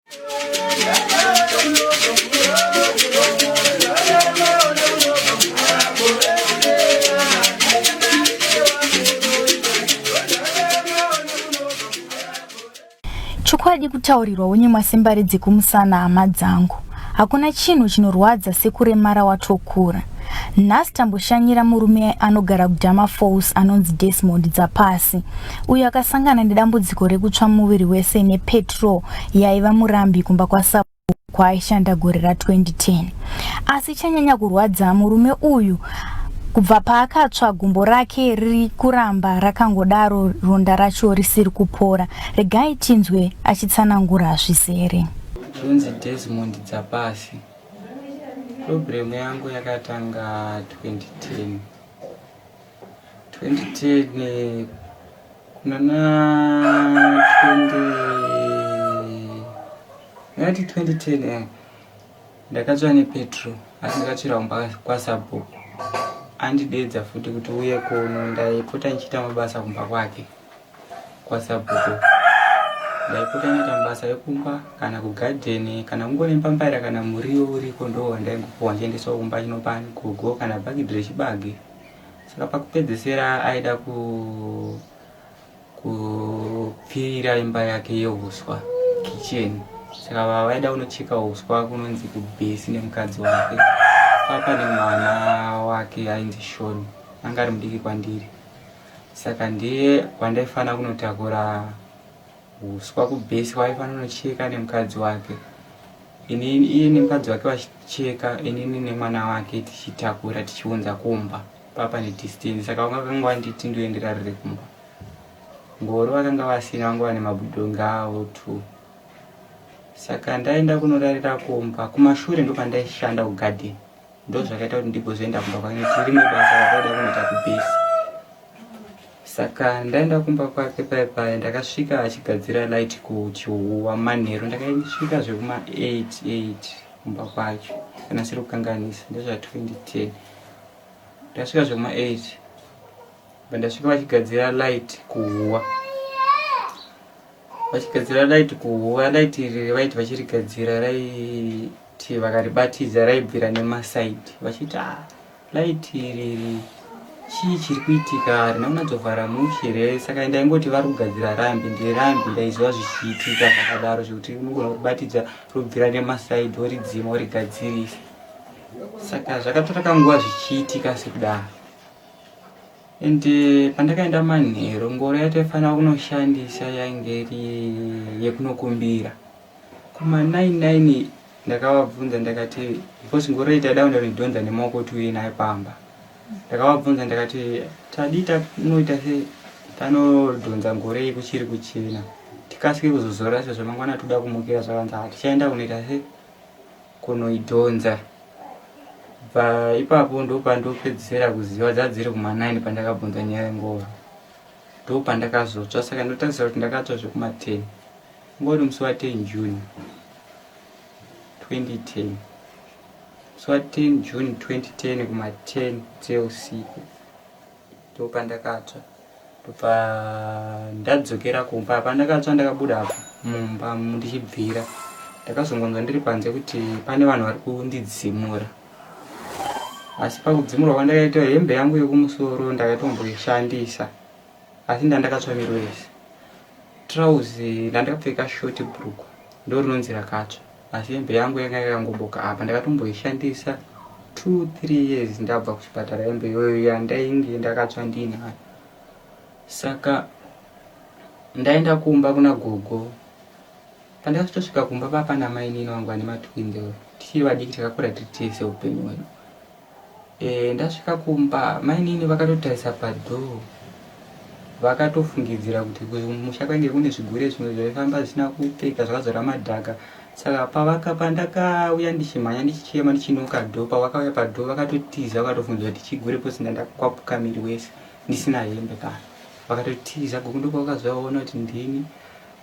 Chokwadi kutaurirwa wonyimwa sembare dzekumusana hama dzangu. Hakuna chinhu chinorwadza sekuremara watokura. Nhasi tamboshanyira murume anogara kuDhama Falls anonzi Desmond Dzapasi uyo akasangana nedambudziko rekutsva muviri wese nepetrol yaiva murambi kumba kwaSabhuku kwaaishanda gore ra2010. Asi chanyanya kurwadza murume uyu kubva paakatsva gumbo rake riri kuramba rakangodaro ronda racho risiri kupora. Regai tinzwe achitsanangura zvizere. Ndonzi Desmond Dzapasi. Problem yangu yakatanga 2010. 2010 kunana 20 ndingati 2010 eh, ndakatsva nepetro asi ndakatsvira kumba kwasabhuku andideedza futi kuti uye kuno ndaipota ndichiita mabasa kumba kwake kwasabhuku ndaipota ndichiita mabasa ekumba kana kugadheni kana kungone mbambaira kana muriwo uriko ndo wandaingopuwa ndichiendeswa kumba chinopa gogo kana bhagidhi rechibage saka pakupedzesera aida ku kupfirira imba yake yeuswa kitchen saka vava vaida kunocheka uswa kunonzi kubhesi nemukadzi wake papa nemwana wake ainzi shoni anga ari mudiki kwandiri saka ndiye wandaifanira kunotakura uswa kubhesi kwaifanira kunocheka nemukadzi wake inini iye nemukadzi wake vachicheka inini nemwana wake tichitakura tichiunza kumba papa nedistance saka vanga vakanga vanditi ndoenderarire kumba ngoro vakanga vasina vanga vane mabudonga avo two saka ndaenda kunorarira kumba kumashure ndopandaishanda kugadheni ndozvakaita kuti ndigozoenda kumba kwake nekuti rimwe basa rakaida kunoita kubhesi saka ndaenda kumba kwake paye paye ndakasvika achigadzira light kuchihuwa manheru ndakasvika zvekuma 8 8 kumba kwacho kana siri kukanganisa ndezva 2010 ndasvika zvekuma 8 ndasvika vachigadzira light kuhuwa vachigadzira light kuhuwa light iri vaiti vachirigadzira raiti vakaribatidza raibvira nemasaidi vachiti ah, light iri chii chiri kuitika harina kunatsovhara mushe here saka ndaingoti vari kugadzira rambi ndirambi ndaiziva zvichiitika zvakadaro zvekuti unogona kuribatidza robvira nemasaidi oridzima origadzirisa saka zvakatora kanguva zvichiitika sekudaro and eh, pandakaenda manheru ngoro yataifanira kunoshandisa yainge iri yekunokumbira kuma 99 ndakavabvunza ndakati because ngoro iyi taida kuenda kunidhonza nemaoko tiuye nayo pamba ndakavabvunza ndakati tadii tanoita se tanodhonza ngoro iyi kuchiri kuchena tikasike kuzozora sezvo mangwana toda kumukira zvakanzi hatichaenda kunoita se kunoidhonza bva ipapo ndopandopedzisira kuziva dzadziri kuma 9 pandakabvunza nyaya yengoro ndopandakazotsva saka ndotarisira kuti ndakatsva zvekuma 10 ngori musi wa 10 june 2010 musi wa 10 june 2010 kuma 10 dzeusiku ndopandakatsva ndobva ndadzokera kumba pandakatsva ndakabuda apo mumba ndichibvira ndakazongonzwa ndiri panze kuti pane vanhu vari kundidzimura asi pakudzimurwa kwandakaita hembe yangu yekumusoro ndakatomboishandisa asi ndandakatsva miro yese trauzi ndandakapfeka short brukwa ndo rinonzi rakatsva asi hembe yangu yanga yakangoboka apa ndakatomboishandisa 2 3 years ndabva kuchipatara hembe iyoyo yandainge ndakatsva ndiinayo saka ndaenda kumba kuna gogo pandakazotosvika kumba papa namainini wangu vane matwins tichiri vadiki takakura tiri tese upenyu hwedu E, ndasvika kumba mainini vakatotarisa padoor vakatofungidzira kuti kumusha kwainge kune zvigure zvimwe zvaifamba zvisina kupfeka zvakazora madhaka saka pavaka pandakauya ndichimhanya ndichichema ndichinoka dho pavakauya padho vakatotiza vakatofungidzira kuti chigure pose ndandakwapuka miri wese ndisina hembe kana vakatotiza gogo ndopavakazovaona kuti ndini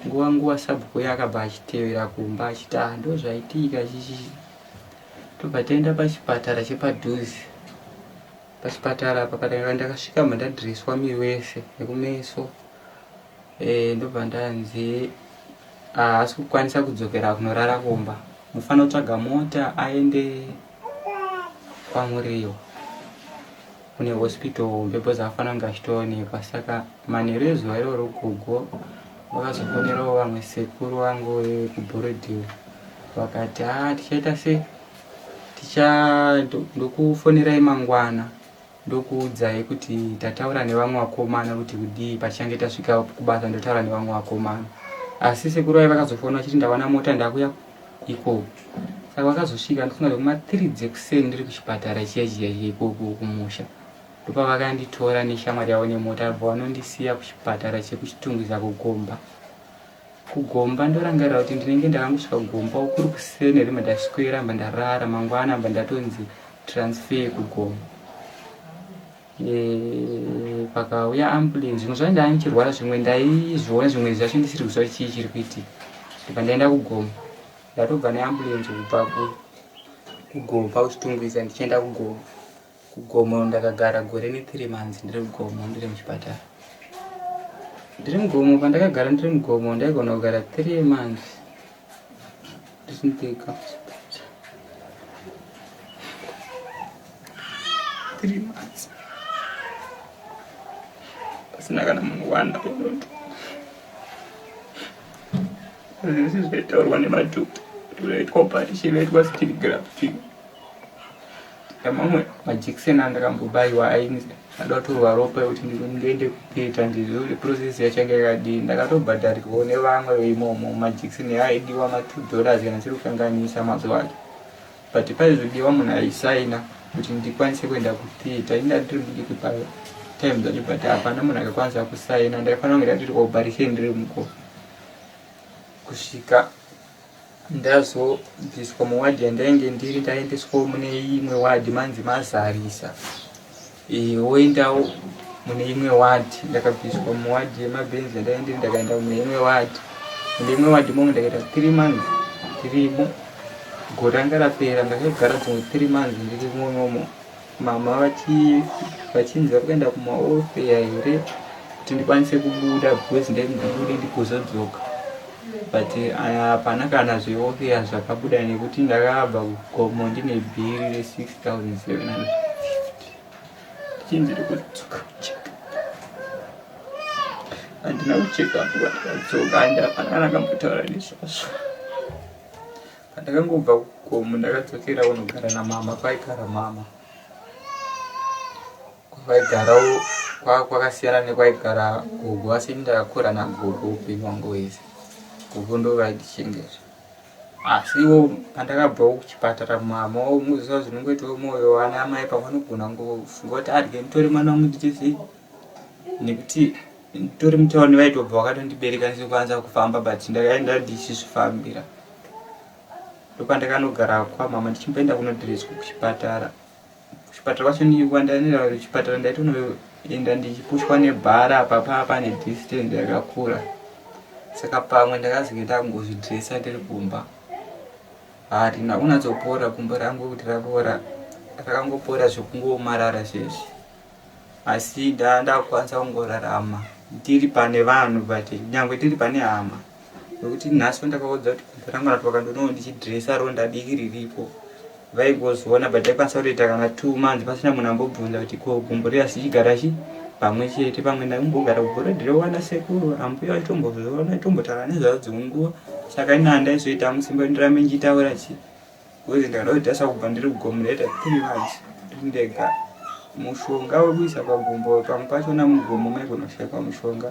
nguva nguva sabhuku uya akabva achitevera kumba achiti ah ndozvaitika chichi tobva taenda pachipatara chepadhuze pachipatara apa patanga ndakasvika mba ndadhireswa miri wese nekumeso e, ndobva ndanzi Haasi kukwanisa kudzokera kunorara kumba, mufanira kutsvaga mota aende kwaMuriwo kune hospital hombe because afanira kunge achitoonekwa. Saka manheru ezuva iroro gogo vakazofonerawo vamwe sekuru vangu vekuBorodhiwo, vakati haa tichaita sei, ticha ndokufonerai mangwana ndokuudzai kuti tataura nevamwe vakomana kuti kudii pachange tasvika kubasa, ndotaura nevamwe vakomana. Asi sekuru vai vakazofona vachiti ndawana mota ndakuya ikoko. Saka vakazosvika ndifunga zvekuma 3 dzekuseni ndiri kuchipatara chiya chiya ikoko kumusha, ndopavakanditora neshamwari yavo nemota, bva vanondisiya kuchipatara chekuChitungwiza kuGomba. KuGomba ndorangarira kuti ndinenge ndakangosvika kuGomba kuri kuseni rima, ndaswera mba ndarara, mangwana mba ndatonzi transfer kuGomba. Pakauya ambulance, zvimwe zvacho ndanga ndichirwara, zvimwe ndaizviona, zvimwe zvacho ndisiri kuziva kuti chii chiri kuitika. Ndibva ndaenda kuGomba, ndatobva neambulance kubva kuGomba kuChitungwiza ndichienda kuGomba. KuGomo ndakagara gore ne3 months ndiri kuGomo, ndiri muchipatara, ndiri muGomo. Pandakagara ndiri muGomo ndaigona kugara 3 months ndiri ndega, 3 months pasina kana munhu wana. Zvese zvaitaurwa nemadhokta kuti unoitwa operation, yaitwa skin grafting. Mamwe majekiseni andakambobaiwa ainzi ada kutorwa ropa ekuti ndiende kutheatre, ndizive kuti process yacho yanga yakadii. Ndakatobhadharirwawo nevamwe veimomo majekiseni aidiwa ma$2 kana chiri kukanganisa mazuva acho, but paizodiwa munhu aisaina kuti ndikwanise kuenda kutheatre. Inda ndiri mudiki patime dzacho, but hapana munhu akakwanisa kusaina. Ndaifanira kunge ndatoitwa operation ndiri mukoma kusvika ndazobviswa muwadhi yandainge ndiri, ndaendeswawo mune imwe wadhi, manzi mazarisa, woendawo mune imwe wadhi. Ndakabviswa muwadhi yemabhenzi yandainge ndiri, ndakaenda mune imwe wadhi. Mune imwe wadhi imomo ndakaita 3 months ndirimo. Gore ranga rapera, ndakagara dzimwe 3 months ndiri imomo. Mama vachinzi vari kuenda kumaofeya here kuti ndikwanise kubuda, because ndaiti ndibude ndigozodzoka, but hapana kana zveofeya zvakabuda nekuti ndakabva kuGomo ndine bhiri re6750, ndichinzi ndikudzoka kucheka. Handina kucheka pandakadzoka, handi hapana kana kambotaura nezvazvo. Pandakangobva kuGomo ndakadzokera kunogara namama kwaigara mama. Kwaigarawo kwakasiyana nekwaigara gogo, asi ndakakura nagogo upenyu hwangu hwese. Gogo ndo vaindichengeta. Asiwo pandakabvawo kuchipatara, mama muziva zvinongoitawo mwoyo wana amai, pavanogona kungofunga kuti arye nditore mwana wangu ndichizii, nekuti nditori mutauni, vaitobva vakatondibereka ndisiri kufamba, but ndakaenda ndichizvifambira. Ndopandakanogara kwamama ndichimboenda kunodhireswa kuchipatara. Kuchipatara kwacho kwandaenda kuchipatara ndaitonoenda ndichipushwa nebhara, apa paa pane distance yakakura. Saka pamwe ndakazenge ndakungozvidhiresa ndiri kumba. Harina kunyatsopora gumbo rangu kuti rapora, rakangopora zvekungoomarara zvezvi, asi ndakukwanisa kungorarama ndiri pane vanhu, but nyangwe ndiri pane hama, nekuti nhasi ndakaudza kuti gumbo rangu rati vakandoonawo ndichidhiresa ronda diki riripo, vaingozoona, but ndaikwanisa kutoita kana 2 months pasina munhu ambobvunza kuti ko gumbo riya sichigara chi pamwe chete. Pamwe ndaimbogara kubhorodhi rewana sekuru ambuya vachitombozviona, itombotaura nezvazvo dzimwe nguva. Saka ina handaizoita musimba ndirambe ndichitaura chi, because ndakada kuita kubva ndiri kuGomo ndaita 3 months ndiri ndega. Mushonga wekuisa pagumbo, pamwe pachona muGomo maigona kushaikwa mushonga.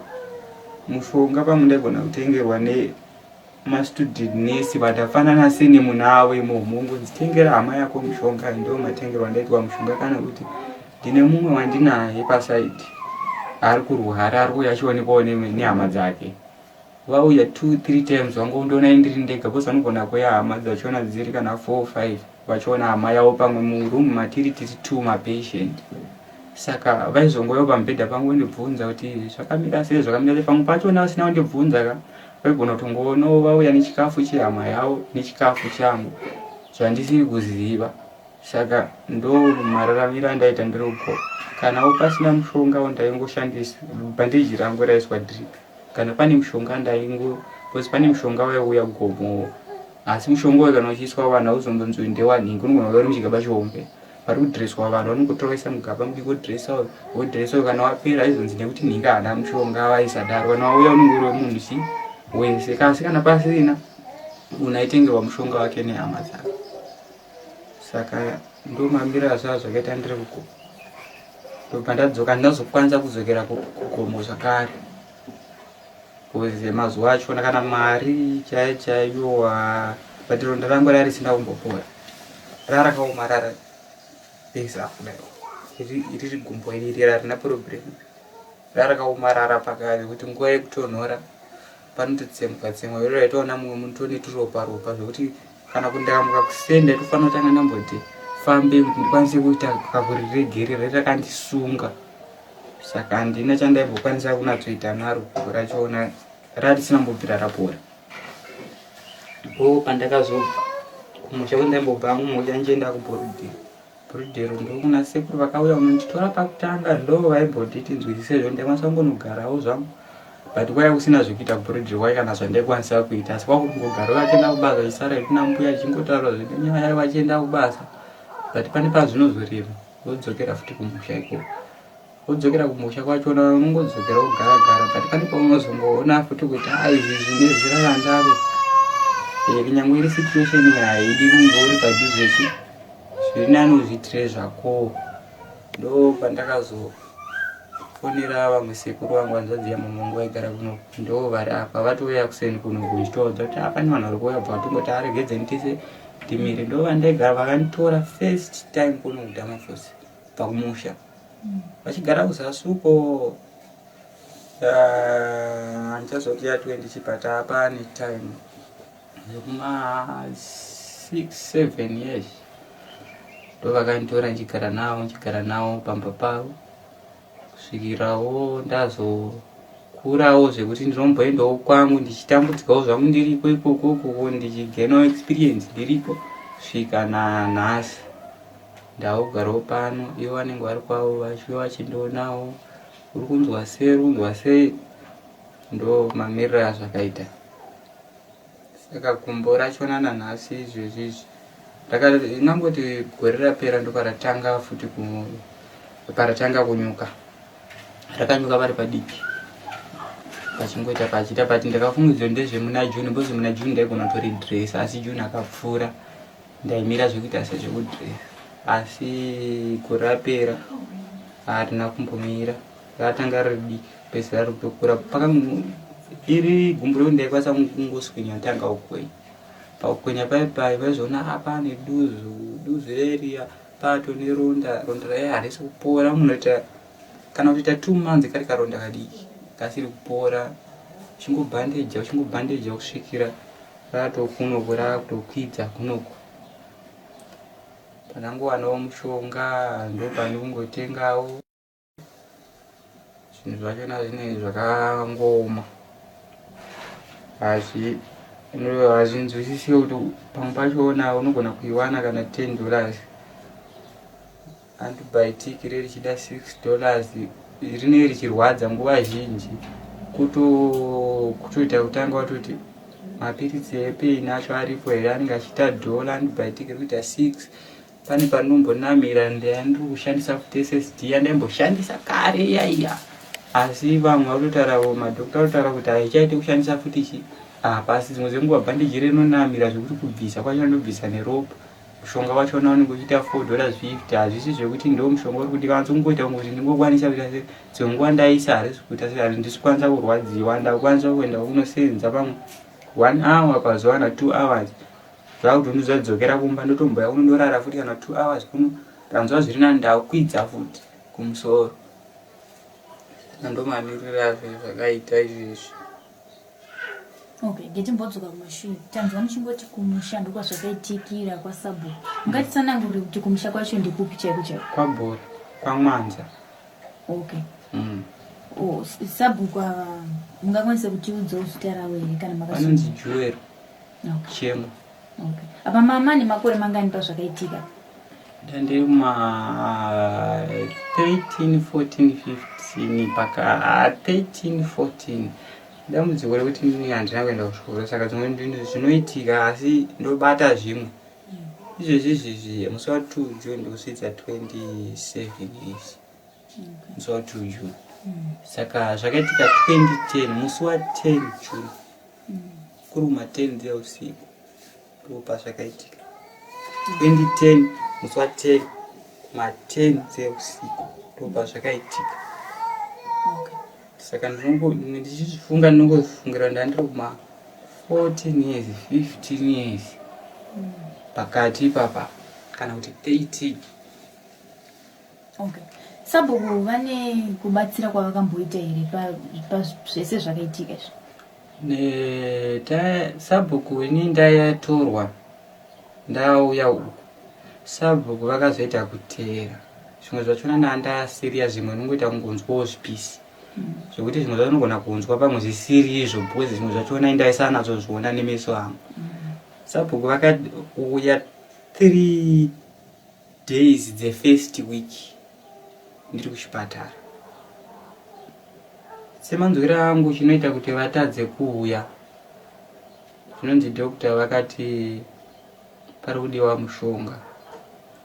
Mushonga pamwe ndaigona kutengerwa nemastudent nurse vatafanana senemunhu avo imomo, ngonzi tengera hama yako mushonga. Ndo matengerwa ndaitwa mushonga, kana kuti ndine mumwe wandinaye pasaidi ari kurwara, ari kuuya achionekwawo nehama dzake. Vauya two three times vangondiona ndiri ndega, because vanogona kuuya hama dzachiona dziri kana four five, vachiona hama yavo. Pamwe muroom matiri tiri two mapatient, saka vaizongouya pamubhedha pangu vondibvunza kuti zvakamira sei, zvakamira sei. Pamwe pachona vasina kundibvunza ka, vaigona kutongoonawo vauya nechikafu chehama yavo nechikafu changu zvandisiri kuziva. Saka ndo mararamiro andaita ndiri uko. Kanawo pasina mushonga ndaingoshandisa bhandeji rangu raiswa drip. Kana pane mushonga ndaingo Because pane mushonga waiuya kugomo asi mushonga uyu kana uchiiswa vanhu hauzombonzi ndewanhingi unogona kuva uri muchigaba chihombe vari kudhireswa vanhu vanongotora vaisa mugaba mudiki wodhiresa wodhiresa kana wapera aizonzi nekuti nhingi haana mushonga vaisadaro kana wauya unenge uri wemunhu chi wese kasi kana pasina munhu aitengerwa mushonga wake nehama dzake saka ndomambiro azvaa zvakaita ndiri kugomo ndobva ndadzoka ndinazokwanisa kudzokera kugomo zvakare Cause mazuva achona kana mari chaiyo chaiyo but ronda rangu rari risina kumbopora rarakaomarara besa kudai riri gumbo iriri rarina problem rarakaomarara pakare kuti nguva yekutonhora panototsemuka tsemwa iro raitoona mumwe munhu tone turopa ropa zvekuti kana kuti ndakamuka kuseni ndaitofanira kutanga ndamboti fambe kuti ndikwanise kuita kakuriregerera rakandisunga saka handina chandaimbokwanisa kunatsoita naro rachona rarisina mbobvira rapora o pandakazobva kumusha kwandaimbobva mumusha ndichienda kuborudhero borudhero ndokuna sekuru vakauya unonditora pakutanga ndo vaimboti tinzwisise zvo ndaikwanisa kungonogarawo zvangu but kwaiva kusina zvekuita kuborudhero kwai kana zvandaikwanisa kuita asi kwakungogara vachienda kubasa chisara kuna mbuya chingotaura zvenyaya vachienda kubasa but pane pazvinozorema wodzokera futi kumusha ikoko wodzokera kumusha kwachona unongodzokera wogara gara but pane paunozongoona futi kuti a izvi zvine zera randave eh, kunyangwe iri situation haidi kunge uri padhuze chi zviri nani uzviitire zvako ndo pandakazofonera vamwe sekuru vangu hanzvadzi yamama vangu vaigara kuno ndo vari apa vatouya kuseni kuno kuchitoudza kuti apane vanhu vari kuuya bva vatongoti aregedzeni tese ndimire ndo vandaigara vakanditora first time kuno kudamafosi pakumusha vachigara kuzasi uko ah, handichazoti ya 20 chibata pane time yekuma 6 7 years ndo vakanditora ndichigara navo ndichigara navo pamba pavo kusvikirawo ndazokurawo zvekuti ndinomboendawo kwangu ndichitambudzikawo zvangu ndiriko ikoko ukoko ndichigenawo experience ndiriko kusvika nanhasi ndakugarawo pano ivo vanenge vari kwavo vachiuya vachindionawo uri kunzwa sei uri kunzwa sei ndo mamiriro azvakaita saka gumbo rachona nanhasi izvezvi izvi ndingangoti gore rapera ndoparatanga futi paratanga kunyuka rakanyuka vari padiki pachingoita pachiita but ndakafungidzwa ndezvemuna june because muna june ndaigona kutoridresa asi june akapfuura ndaimira zvekuita sezvekudresa asi gore rapera harina kumbomira ratanga riri diki pese rari kutokura paka iri gumbo rekuti ndaikwanisa kungoswinya tanga kukwenya pakukwenya paye paye vaizoona apa ah, pane duzu duzu reriya pato neronda ronda raye harisi kupora munoita kana kutoita two months kari karonda kadiki kasiri kupora uchingobhandeja uchingobhandeja kusvikira ratokunoku rakutokwidza kunoku pandangowanawo mushonga ndopandikungotengawo zvinhu zvachona zvinenge zvakangooma hazvinzwisisike kuti pamwe pachoona unogona kuiwana kana 10 dollars antibiotic re richida 6 dollars rinenge richirwadza nguva zhinji kutoita kutanga watoti mapiritsi epain acho aripo here anenge achiita dollar antibiotic rikuita 6 Pane pandinombonamira ndandiri kushandisa futi SSD yandaimboshandisa kare iya iya asi vamwe vatotaura madhokta vatotaura kuti haichaite kushandisa futi chi apa asi dzimwe dzenguva bhandeji rinonamira zvekuti kubvisa kwacho ndobvisa neropa mushonga wachona unenge uchiita $4.50 hazvisi zvekuti ndo mushonga uri kudiwa asi kungoita kunge kuti ndingokwanisa kuita se dzimwe nguva ndaisa harisi kuita se handisi kukwanisa kurwadziwa ndakukwanisa kuenda kunosenza pamwe one hour pazuva na two hours Zvakutondiudza dzokera kumba ndotomboya kuno ndorara futi kana 2 hours kuno ndanzwa zviri nani ndakwidza futi kumusoro. Saka ndomamiriro azvo zvakaita izvezvi. Okay, ngetimbodzoka kumashure. Tanzwa muchingoti kumusha ndokwazvakaitikira kwasabhuku. Ungatitsanangurire kuti kumusha kwacho ndikupi chaiko chaiko? Kwabhora, kwaMwanza. Okay. Oh, sabhuku ava mungakwanisa kutiudzawo zita ravo here kana makasunga? Vanonzi Joel. Okay. Chemo. Okay. Apa mama nemakore mangani pazvakaitika? Ndandiri kuma 13, 14, 15 paka 13, 14. Dambudziko rekuti ini handina kuenda kuchikoro saka dzimwe zvinoitika asi ndobata zvimwe. Izvezvi izvizvi musi wa 2 June ndikusvitsa 27 years. Musi wa 2 June. Saka zvakaitika 2010 musi wa 10 June. Kuri kuma 10 dzeusiku. Ndopazvakaitika. 2010 musi wa 10 kuma 10 dzeusiku ndopazvakaitika. Okay. Saka ndichizvifunga ndinongofungira ndandiri kuma 14 years 15 years pakati ipapa kana kuti 13. Okay. Sabhuku vane kubatsira kwavakamboita here pazvese zvakaitika izvi? Sabhuku ini ndayatorwa ndauya uku sabhuku vakazoita kuteera zvimwe zvachona ndandasiriya zvimwe unongoita kungonzwawo zvipisi zvekuti zvimwe zvacho unogona kunzwa pamwe zvisiri izvo because zvimwe zvachona indaisanatsozviona nemeso angu sabhuku vakauya 3 days dzefirst week ndiri kuchipatara semanzwiro angu chinoita kuti vatadze kuuya zvinonzi doctor vakati pari kudiwa mushonga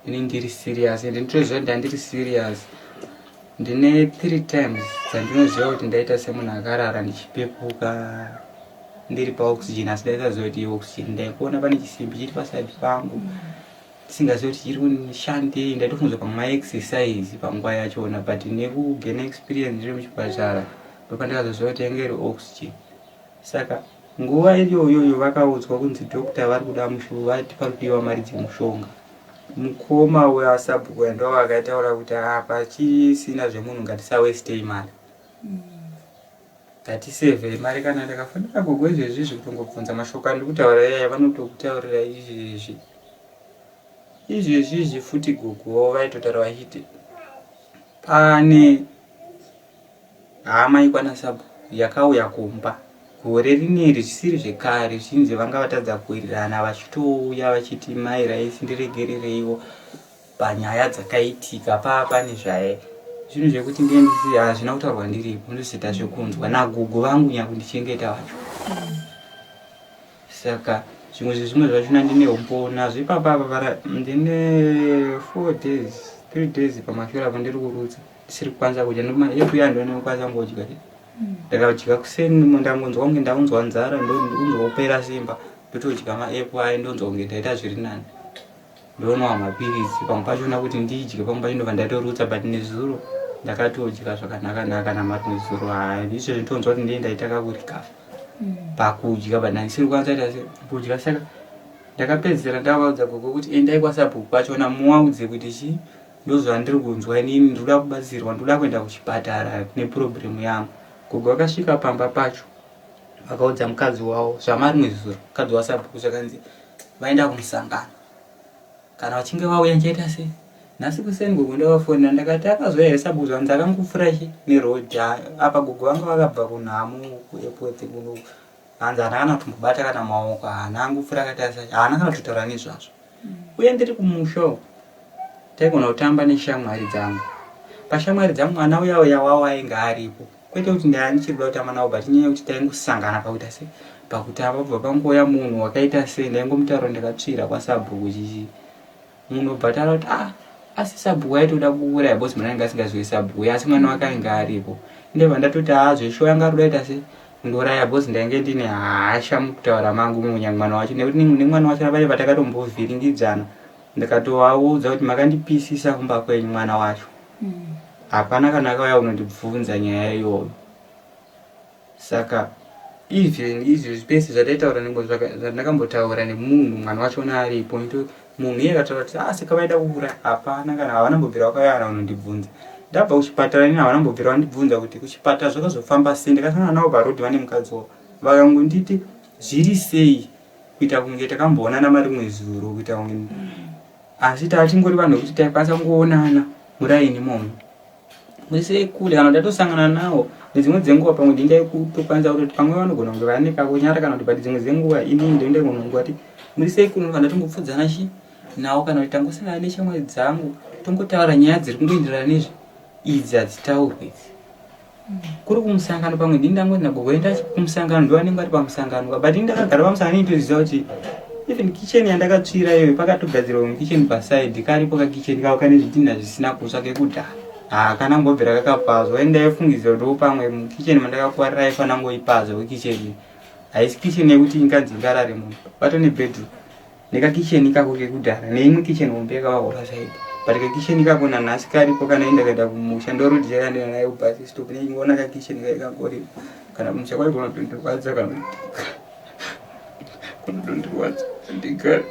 ini ndiri serious ende nditoziva kuti ndandiri serious ndine three times dzandinoziva kuti ndaita semunhu akarara ndichipepuka ndiri paoxygen asi ndaisaziva kuti ioxygen ndaikuona pane chisimbi chiri pasaidi pangu ndisingazivi kuti chiri kushandei ndaitofunza pamwe maexercise panguva yachona but nekugena experience ndiri muchipatara ndopandakazoziva kuti yange iri oxygen Saka nguva iyoyoyo vakaudzwa kunzi doctor vari kuda vati pari kudiwa mari dzemushonga. Mukoma weasabhuku uya ndivo vakataura kuti apa chisina zvemunhu ngatisawestei mari. Ngatisevhei mari kana ndakafonera gogo izvezvi izvi kutongobvunza mashoko andiri kutaura iyaya vanotokutaurira izvezvi. Izvezvi izvi futi gogo vaitotaura vachiti pane Hama yekwana Sabhuku yakauya kumba gore rineri zvisiri zvekare zvichinzi vanga vatadza kuwirirana vachitouya vachiti mai Raisi ndiregerereiwo panyaya dzakaitika paa pane zvaye zvinhu zvekuti ndiye ndisi hazvina kutaurwa ndiripo ndosita zvekunzwa nagogo vangu nyakundichengeta vacho saka zvimwe zvezvimwe zvachona ndine umbowo nazvo ipapa apa ndine four days three days pamashure apo ndiri kurutsa ndisiri kukwanisa kudya nekuti uya ndonekukwanisa ngodya ndakadya kuseni ndangonzwa kunge ndaunzwa nzara ndonzwa kupera simba ndotodya maepo aye ndonzwa kunge ndaita zviri nani ndonwa mapiritsi pamwe pachona kuti ndidye pamwe pacho ndobva ndatorutsa but nezuro ndakatodya zvakanaka naka namarimwe zuro haya izvo ndinonzwa kuti ndiye ndaita kakurikafa pakudya but ndandisiri kukwanisa ita kudya saka ndakapedzisira ndavaudza gogo kuti endai kwasabhuku kwachona muwaudze kuti chii Ndozvandiri kunzwa inini ndikuda kubatsirwa ndikuda kuenda kuchipatara neproblem yangu. Gogo vakasvika pamba pacho vakaudza mukadzi wavo zvamarimwe zuro mukadzi wasabhuku zvakanzi vaenda kumusangano kana vachinge vauya ndichaita sei nhasi kuseni gogo ndavafonera ndakati akazouya here sabhuku zvanzi akangopfuura chi neroad apa gogo vanga vakabva kunhamo kuepworth kuno hanzi haana kana kutombobata kana maoko haana angopfuura akatarisa haana kana kutotaura nezvazvo Uye ndiri kumusha uku taigona kutamba neshamwari dzangu. Pashamwari dzangu mwana uya uya wavo ainge aripo. Kwete kuti ndaya ndichiri kuda kutamba navo but inyaya yekuti taingosangana pakuita sei pakutamba kubva pangouya munhu wakaita sei ndaingomutaura ndakatsvira kwasabhuku chichi munhu obva taura kuti ah asi sabhuku aitoda kuuraya because mwana ainge asingazivi sabhuku asi mwana wake ainge aripo ndebva ndatoti haa zveshuwa yanga ari kuda kuita sei Ndouraya because ndainge ndine hasha mukutaura mangu munya mwana wacho nekuti nemwana wacho vaiva takatombovhiringidzana ndikatovaudza kuti makandipisisa kumba kwenyu mwana wacho hapana mm. kana akauya unondibvunza nyaya iyoyo saka even izvi zvipese zvataitaura zvandakambotaura nemunhu mwana wachona aripo Munhu iye akataura kuti ah saka vaida kuuraya hapana kana havana mbobvira vakauya kana kunondibvunza. Ndabva kuchipatara ini havana mbobvira vandibvunza kuti kuchipatara zvakazofamba sei ndakasangana navo paroad vane mukadzi wavo vakangonditi zviri sei kuita kunge takamboonana marimwe zuro kuita kunge asi tatingori vanhu vekuti taikwanisa kungoonana muraini imomo Muri kule kana ndatosangana nawo nedzimwe dzenguva pamwe ndindaikutokwanisa kutoti pamwe vanogona kunge vane kakunyara kana kuti but dzimwe dzenguva inini ndindaigona kungoti muri sei kuno kana tongopfudzana chi nawo kana kuti tangosangana neshamwari dzangu tongotaura nyaya dziri kungoenderana nezvi idzi hadzitaurwe idzi. Kuri kumusangano pamwe ndini ndangoti nagogo enda kumusangano ndo vanenge vari pamusangano but ini ndakagara pamusangano initoziva kuti even kitchen yandakatsvira iyoyo pakatogadzirwa mukitchen paside karipo kakitchen kako kane zvidhinha zvisina kutsva kekudhara hakana mbobvira kakapazwa ini ndaifungidzira kuti pamwe mukitchen mandakakwarira aifanira ngoipazwa wekitchen haisi kitchen yekuti inganzi ingarare munhu patone bedroom Nekakitchen ikako kekudhara neimwe kitchen hombe yakavakwa paside but kakitchen ikako nanhasi karipo kana ini ndakaenda kumusha ndorudi chakandina nayo kubus stop nechingoona kakitchen kai kangoripo kana kumusha kwayo kunotondirwadza kana kunotondirwadza ndigara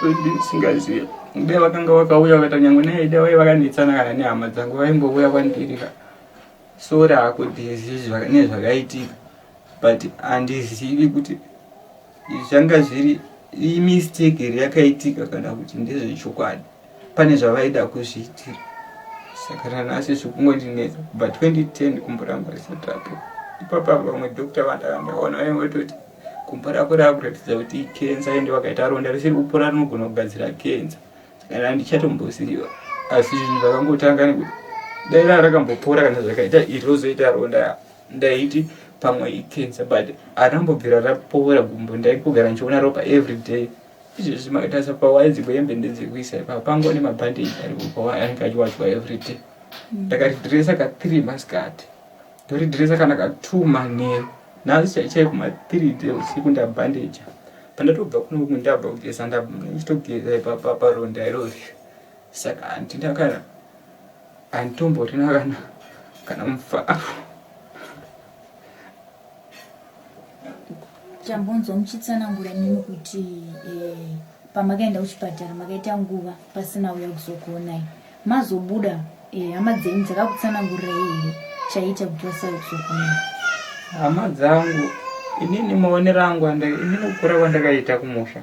ndisingazive dai vakanga vakauya vakaita nyangwe naida vai vakanetsana kana nehama dzangu vaimbouya kwandiri ka sori hako disease nezvakaitika but handizivi kuti zvanga zviri imistake here yakaitika kana kuti ndezvechokwadi pane zvavaida kuzviitira saka nanhasi zvikungondinetsa kubva 2010 gumbo rangu risati rapo ipapa vamwe doctor vandakandakaona vaingototi gumbo rako rakuratidza kuti ikenza ende vakaita ronda risiri kupora rinogona kugadzira kenza saka handichatomboziva asi zvinhu zvakangotanga nekuti dai raa rakambopora kana zvakaita iri rozoita ronda ndaiti pamwe icancer but harambobvira rapora gumbo ndaingogara ndichiona ropa every day izvezvi makatarisa pawaidzi kwehembe ndedzekuisa ipapo pango nemabandage aripo anenge achiwachwa every day mm. ndakaridhiresa ka three masikati ndoridhiresa kana ka two manheru nhasi chaichai kuma three day usiku ndabhandeja pandatobva kuno ndabva kugeza ndichitogeza ipapa paronda irori saka handina kana Handitomborina kana kana mufaro. Tambonzwa muchitsanangura imimi kuti eh, pamakaenda kuchipatara makaita nguva pasina uya kuzokuonai mazobuda eh, hama dzenyu dzakakutsanangurirai here chaiita kuti vasauye kuzokuonai? Hama dzangu inini maonero angu inini kukura kwandakaita kumusha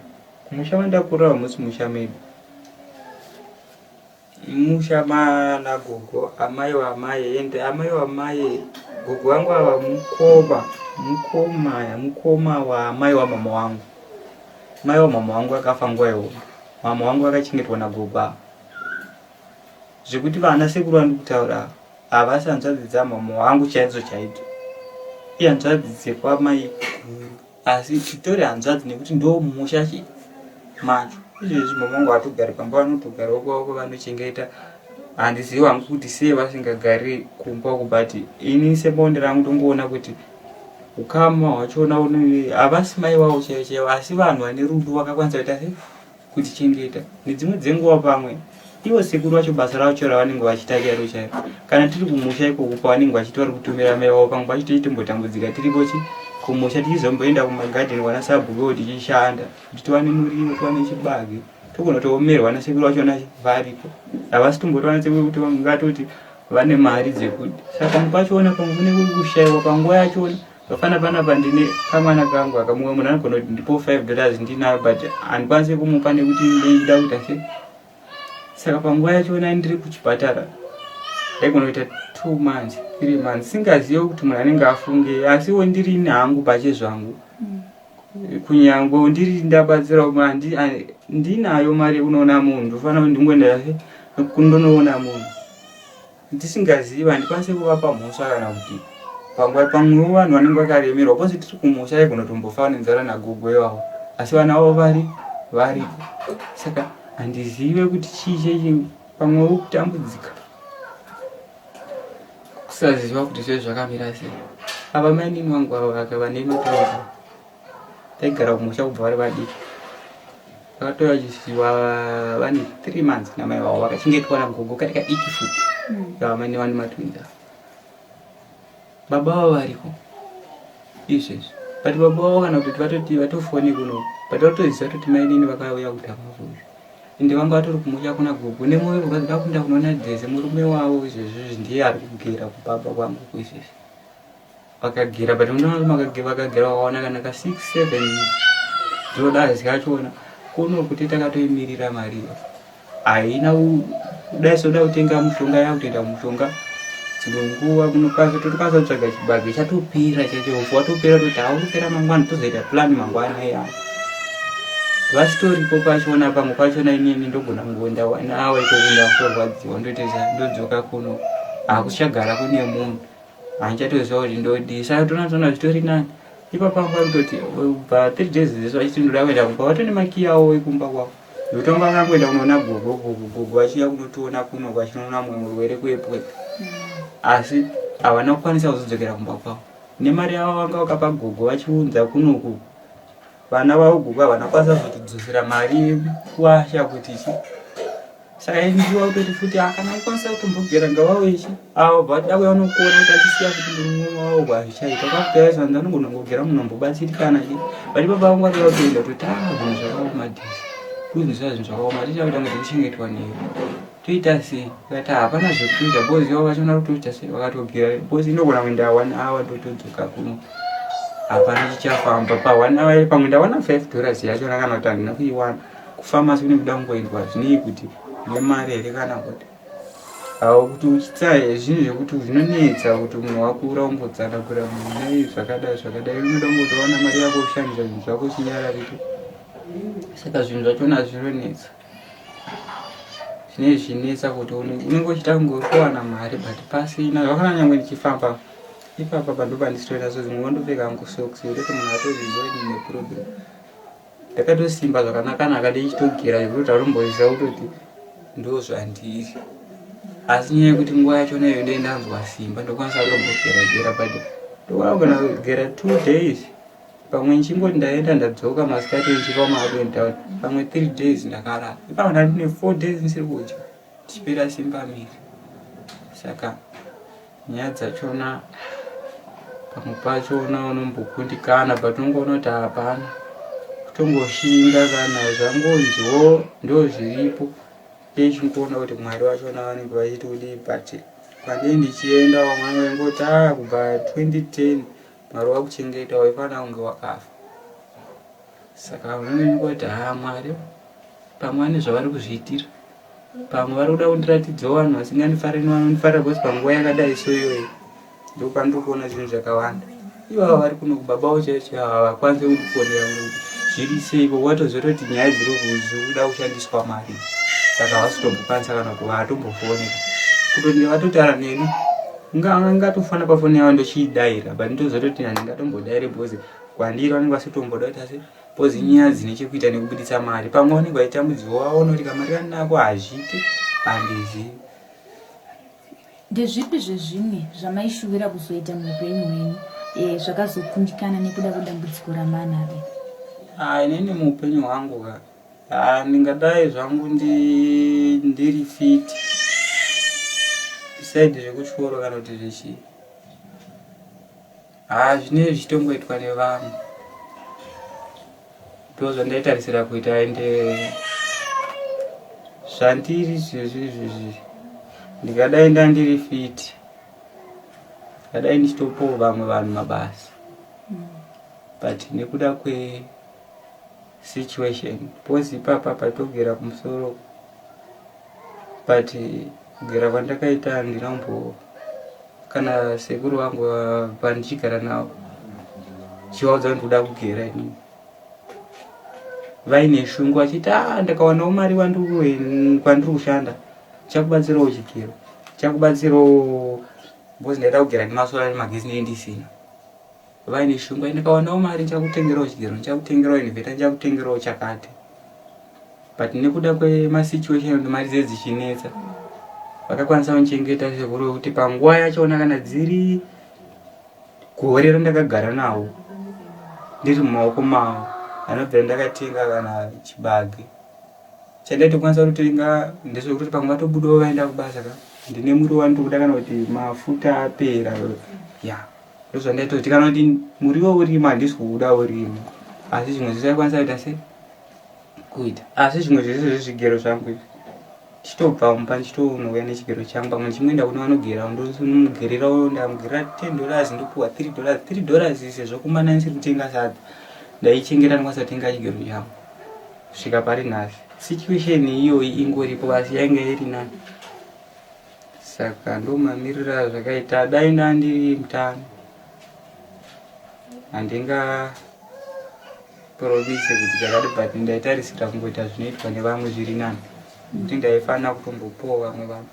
kumusha kwandakura hamusi musha medu Musha mana gogo amai wamai ende amai wamai gogo wangu ava mukoma mukoma mukoma waamai wamama wangu mai wamama wangu akafa nguva iwoyo mama wangu akachengetwa nagogo ava zvekuti vana sekuru vandiri kutaura havasi hanzvadzi dzamama wangu chaidzo chaidzo ihanzvadzi dzekwamai guru asi titori hanzvadzi nekuti ndo musha chi macho izvezvi mama vangu hatogari pamba vanotogarawo kwavo kwavanochengeta handizivi hangu kuti sei vasingagari kumba uku but ini sebonde rangu ndongoona kuti ukama hwachona havasi mai vavo chaivo chaivo asi vanhu vane rudo vakakwanisa kuita sei kutichengeta nedzimwe dzenguva pamwe ivo sekuru vacho basa racho ravanenge vachiita chairo chairo kana tiri kumusha ikoko pavanenge vachiti vari kutumira mai vavo pamwe pacho tichitombotambudzika tiripo chi kumusha tichizomboenda kumagadheni kwana sabhukewo tichishanda kuti tiwane muriwo tiwane chibage togona kutoomerwa nasekuru vachona varipo havasi tomboti vana sekuru kuti vangatoti vane mari dzekuti saka pamwe pachona pamwe kune kushaiwa panguva yachona Pafana panapa ndine kamwana kangu aka mumwe munhu anogona kuti ndipo 5 dollars ndinayo but handikwanise kumupa nekuti ndida kuita se saka panguva yachona ndiri kuchipatara ndaigona kuita two months three months singazive kuti munhu anenge afungei asiwo ndirini hangu pache zvangu mm. kunyangwe ndiri ndabatsira ndinayo mari yekunoona munhu ndofanira kuti ndingoenda kundonoona munhu Ndisingazivi handikwanise kuvapa mhosva kana kuti panguva pamwewo vanhu vanenge vakaremerwa pose tiri kumusha aigona kutombofa nenzara nagogo ivavo asi vana vavo vari variko saka handizive kuti chii chechi pamwewo kutambudzika kusaziva kuti zvee zvakamira sei ava mainini vangu ava vakava nemataura taigara kumusha kubva vari vadiki vakatouya vachisiwa vane three months namai vavo vakachengetwa nagogo kari kadiki futi hmm. vamai nevane matwins ava baba vavo variko izvezvi but baba vavo kana kutoti vatoti vatofone kuno but vatoziva toti mainini vakauya kudhamafuzi ende vanga vatori kumusha kuna gogo nemwoyo kurwadza vakuenda kunoona dheze murume wavo izvezvizvi ndiye ari kugera kubaba kwangu kuizvezvi vakagera but unoona vakagera vakaona kana ka 6 7 dzoda zikachona kuno kuti takatoimirira mari iyo haina kudai soda kutenga mushonga yakutoita mushonga dzimwe nguva kunokwanisa totokwanisa kutsvaga chibage chatopera chacho watopera toti haukupera mangwana tozoita plan mangwana iya vasitoripo pachona pamwe pachona inini ndogona kungonda nawa ikoko ndakutorwadziwa ndotoita ndodzoka kuno hakuchagara kune munhu. Handichatoziva kuti ndodii. Saka toona zvitori nani. Ipapa vanga kutoti pa 3 days dzese vachiti ndoda kuenda kumba vatone makiyi avo ekumba kwavo. Nekuti vanga vakangoenda kunoona gogo gogo gogo vachiuya kunotiona kuno vachinoona mumwe murwere kuEpworth. Asi havana kukwanisa kuzodzokera kumba kwavo. Nemari yavo vanga vakapa gogo vachiunza kunoku vana vavo gogo havana kukwanisa kuzotidzosera mari kuasha kuti chi saka indiwa kutoti futi ah, kana aikwanisa kutombogera ngavauye chi avo vada kuya unokuona kuti achisiya kuti murume wavo hazvichaita kwakutoya zvanzi anogona kungogera munhu ambobatsirikana chi but baba vangu vatoda kutoenda kutoti ah zvinhu zvakaoma dhisi kuzinzwa zvinhu zvakaoma tichakuita kunge tikuchengetwa newe toita sei tikati hapana zvekuita because ivo vachiona kutoita sei vakatogera because inogona kuenda one hour totodzoka kuno hapana chichafamba pa one hour pamwe ndawana $5 yachona kana kuti handina kuiwana kufamasi kune kuda kungoendwa zvinei kuti nemari here kana kuti awo kuti uchitsa zvinhu zvekuti zvinonetsa kuti munhu wakura umbotsanangura munhu nei zvakadai zvakadai unoda kungotowana mari yako ushandisa zvinhu zvako chinyararike saka zvinhu zvachona zvinonetsa zvinenge zvichinetsa kuti unenge uchida kunge uri kuwana mari but pasina zvakafanana nyangwe ndichifamba ipapa pandopandisitoita so dzimwe wandopfeka hangu socks yekuti munhu atozviziva kuti ndine problem ndakatosimba zvakanaka naka ndichitogera zvekuti atomboziva kutoti ndo zvandiri asi nyaya yekuti nguva yachona iyo ndee ndanzwa simba ndokwanisa kutombogera gera but ndokwanisa kugera 2 days pamwe ndichingoti ndaenda ndadzoka masikati ndichiva ma up and down pamwe 3 days ndakarara ipapo ndandine 4 days ndisiri kudya ndichipera simba miri saka nyaya dzachona pamwe pachona unombokundikana but unongoona kuti hapana kutongoshinga kana zvangonziwo ndo zviripo ndechingoona kuti mwari vachona vanenge vachiti kudii but kwandii ndichienda vamwe vanenge vaingoti a kubva 2010 mwari wakuchengeta waifanira kunge wakafa saka unenge ha mwari pamwe vane zvavari kuzviitira pamwe vari kuda kundiratidzawo vanhu vasingandifariri vanondifarira because panguva yakadai so iyoyo ndopandiri kuona zvinhu zvakawanda ivava vari kuno kubaba chaicho ava havakwanisi kundifonera kuti zviri seiko watozototi nyaya dziri kuda kushandiswa mari saka havasi kana kuva hatombofoneka kutoti vatotaura neni ngatofana pafoni yavo ndochiidaira but ndozototi handingatombodaire because kwandiri vanenge vasitomboda kuti asi because nyaya dzine chekuita nekubuditsa mari pamwe vanenge vachitambudziwa vaona kuti kamari kanako hazviite handizivi Ndezvipi zvezvimwe zvamaishuvira kuzoita muupenyu hwenyu zvakazokundikana nekuda kwedambudziko ramanaro? Ah, inini muupenyu hwangu ka ah, ndingadai zvangu ndiri fit beside zvekuchikoro kana kuti zvechii ha zvinenge zvichitongoitwa nevamwe ndo zvandaitarisira kuita ende zvandiri zvezvi izvizvi ndingadai ndandiri fit ndingadai ndichitopawo vamwe vanhu mabasa but nekuda kwesituation because ipapa patogera kumusoro but kugera kwandakaita handina kumbo kana sekuru vangu pandichigara navo chivaudza kuti ndikuda kugera inini vaine shungu vachiti a ndakawanawo mari kwandiri kushanda chakubatsirawo chigero chakubatsirawo because ndaida kugera nemasora nemagezi nei ndisina vaine shungu ndikawanawo mari ndichakutengerawo chigero ndichakutengerawo inverter ndichakutengerawo chakati but nekuda kwemasituation kuti mari dzee dzichinetsa vakakwanisa kundichengeta sekuru wekuti panguva yachona kana dziri gore randakagara nawo ndiri mumaoko mavo anobvira ndakatenga kana chibage chandaitokwanisa kutotenga ndezvekuti pamwe vatobudawo vaenda kubasa ka ndine muriwo wandiri kuda kana kuti mafuta apera ya ndozvandaitoti kana kuti muriwo urimo handisi kuuda urimo asi zvimwe zvese aikwanisa kuita sei kuita asi zvimwe zvese zvezvigero zvangu izvi ndichitobva mumba ndichitonouya nechigero changu pamwe ndichimboenda kune vanogera ndomugererawo ndamugerera $10 ndopuwa $3 $3 sezvo kumana ndisiri kutenga sadza ndaichengeta ndikwanisa kutenga chigero changu kusvika pari nhasi situation iyoyi ingoripo asi yainge iri nani saka ndomamiriro azvakaita dai ndandiri mutano handinga promise kuti chakati but ndaitarisira kungoita zvinoitwa nevamwe zviri nani nekuti ndaifanira kutombopuwa vamwe vanhu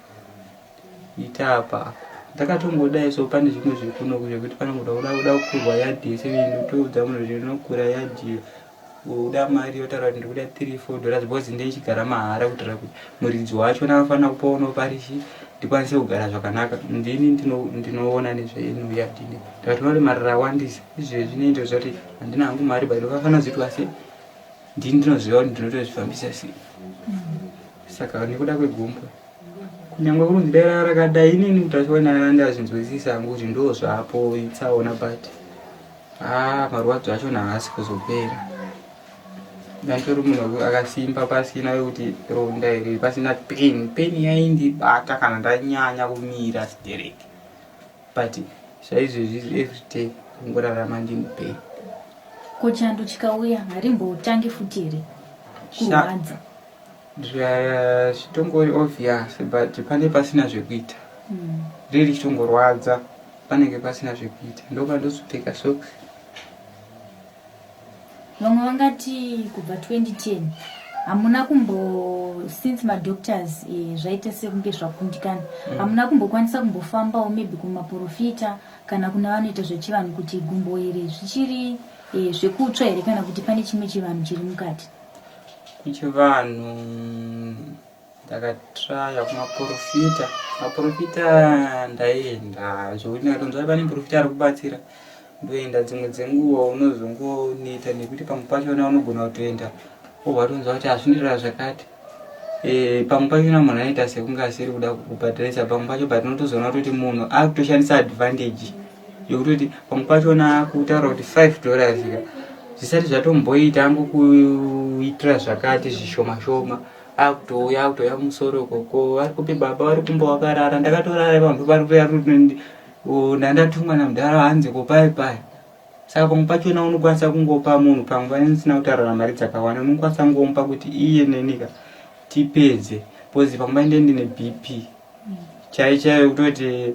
ita apa. Ndakatongodai so pane zvimwe zvekunoku zvekuti panongoda kuda kuda kukurwa yadhi yese ndotoudza munhu kuti ndinokura yadhi uda mari yotaura kuti ndikuda 3 4 dollars because ndeichigara mahara kuitira kuti muridzi wacho naanofanira kupaonawo parichi ndikwanise kugara zvakanaka. Ndini ndinoona nezveino yadhi ine ndikatoona kuti mari rawandisa izvezvi neinto zvati handina hangu mari but ndakafanira kuzoitwa sei ndini ndinoziva kuti ndinotozvifambisa sei saka nekuda kwegumbo kunyangwe kurunzi dai rava rakadai inini kuti achiona ndazvinzwisisa hangu kuti ndo zvapo itsaona but haa marwadzo achona haasi kuzopera ndanditori munhu akasimba pasina wekuti ronda iri pasina pain pain yaindibata kana ndanyanya kumira stereki but zvaizvezvi everyday kungorarama ndini pain. Ko chando chikauya harimbotangi futi here kurwadza? Zvitongori obvious but pane pasina zvekuita. Riri richitongorwadza panenge pasina zvekuita ndopandozopfeka socks. Vamwe vangati kubva 2010 hamuna kumbo since madoctors eh, zvaita sekunge zvakundikana mm. hamuna kumbokwanisa kumbofambawo maybe kumaprofita kana kuna vanoita zvechivanhu kuti gumbo iri zvichiri eh, zvekutsva here kana kuti pane chimwe chivanhu chiri mukati? Kuchivanhu Ndakatraya kumaporofita, maporofita ndaienda zvekuti ndikatonzwa pane muporofita ari kubatsira ndoenda. Dzimwe dzenguva unozongoneta nekuti pamwe pachona unogona kutoenda wobva watonzwa kuti hazvindirara zvakati. Eh, pamwe pachona munhu anoita sekunge asiri kuda kukubhadharisa pamwe pacho but unotozoona kutoti munhu akutoshandisa advantage yekutoti pamwe pachona akutaura kuti $5 ka zvisati zvatomboita angokuitira zvakati zvishoma shoma akutouya akutouya kumusoro uko ko vari kupi baba vari kumba wakarara ndakatorara ipapo vari kuuya ndandatumwa namudhara hanzi ko pai pai saka pamwe pachona unokwanisa kungopa munhu pamwe panisina kutaurana mari dzakawanda unokwanisa kungomupa kuti iye nenika tipedze bcause pamwe painde ndine bp chai chaiyo kutoti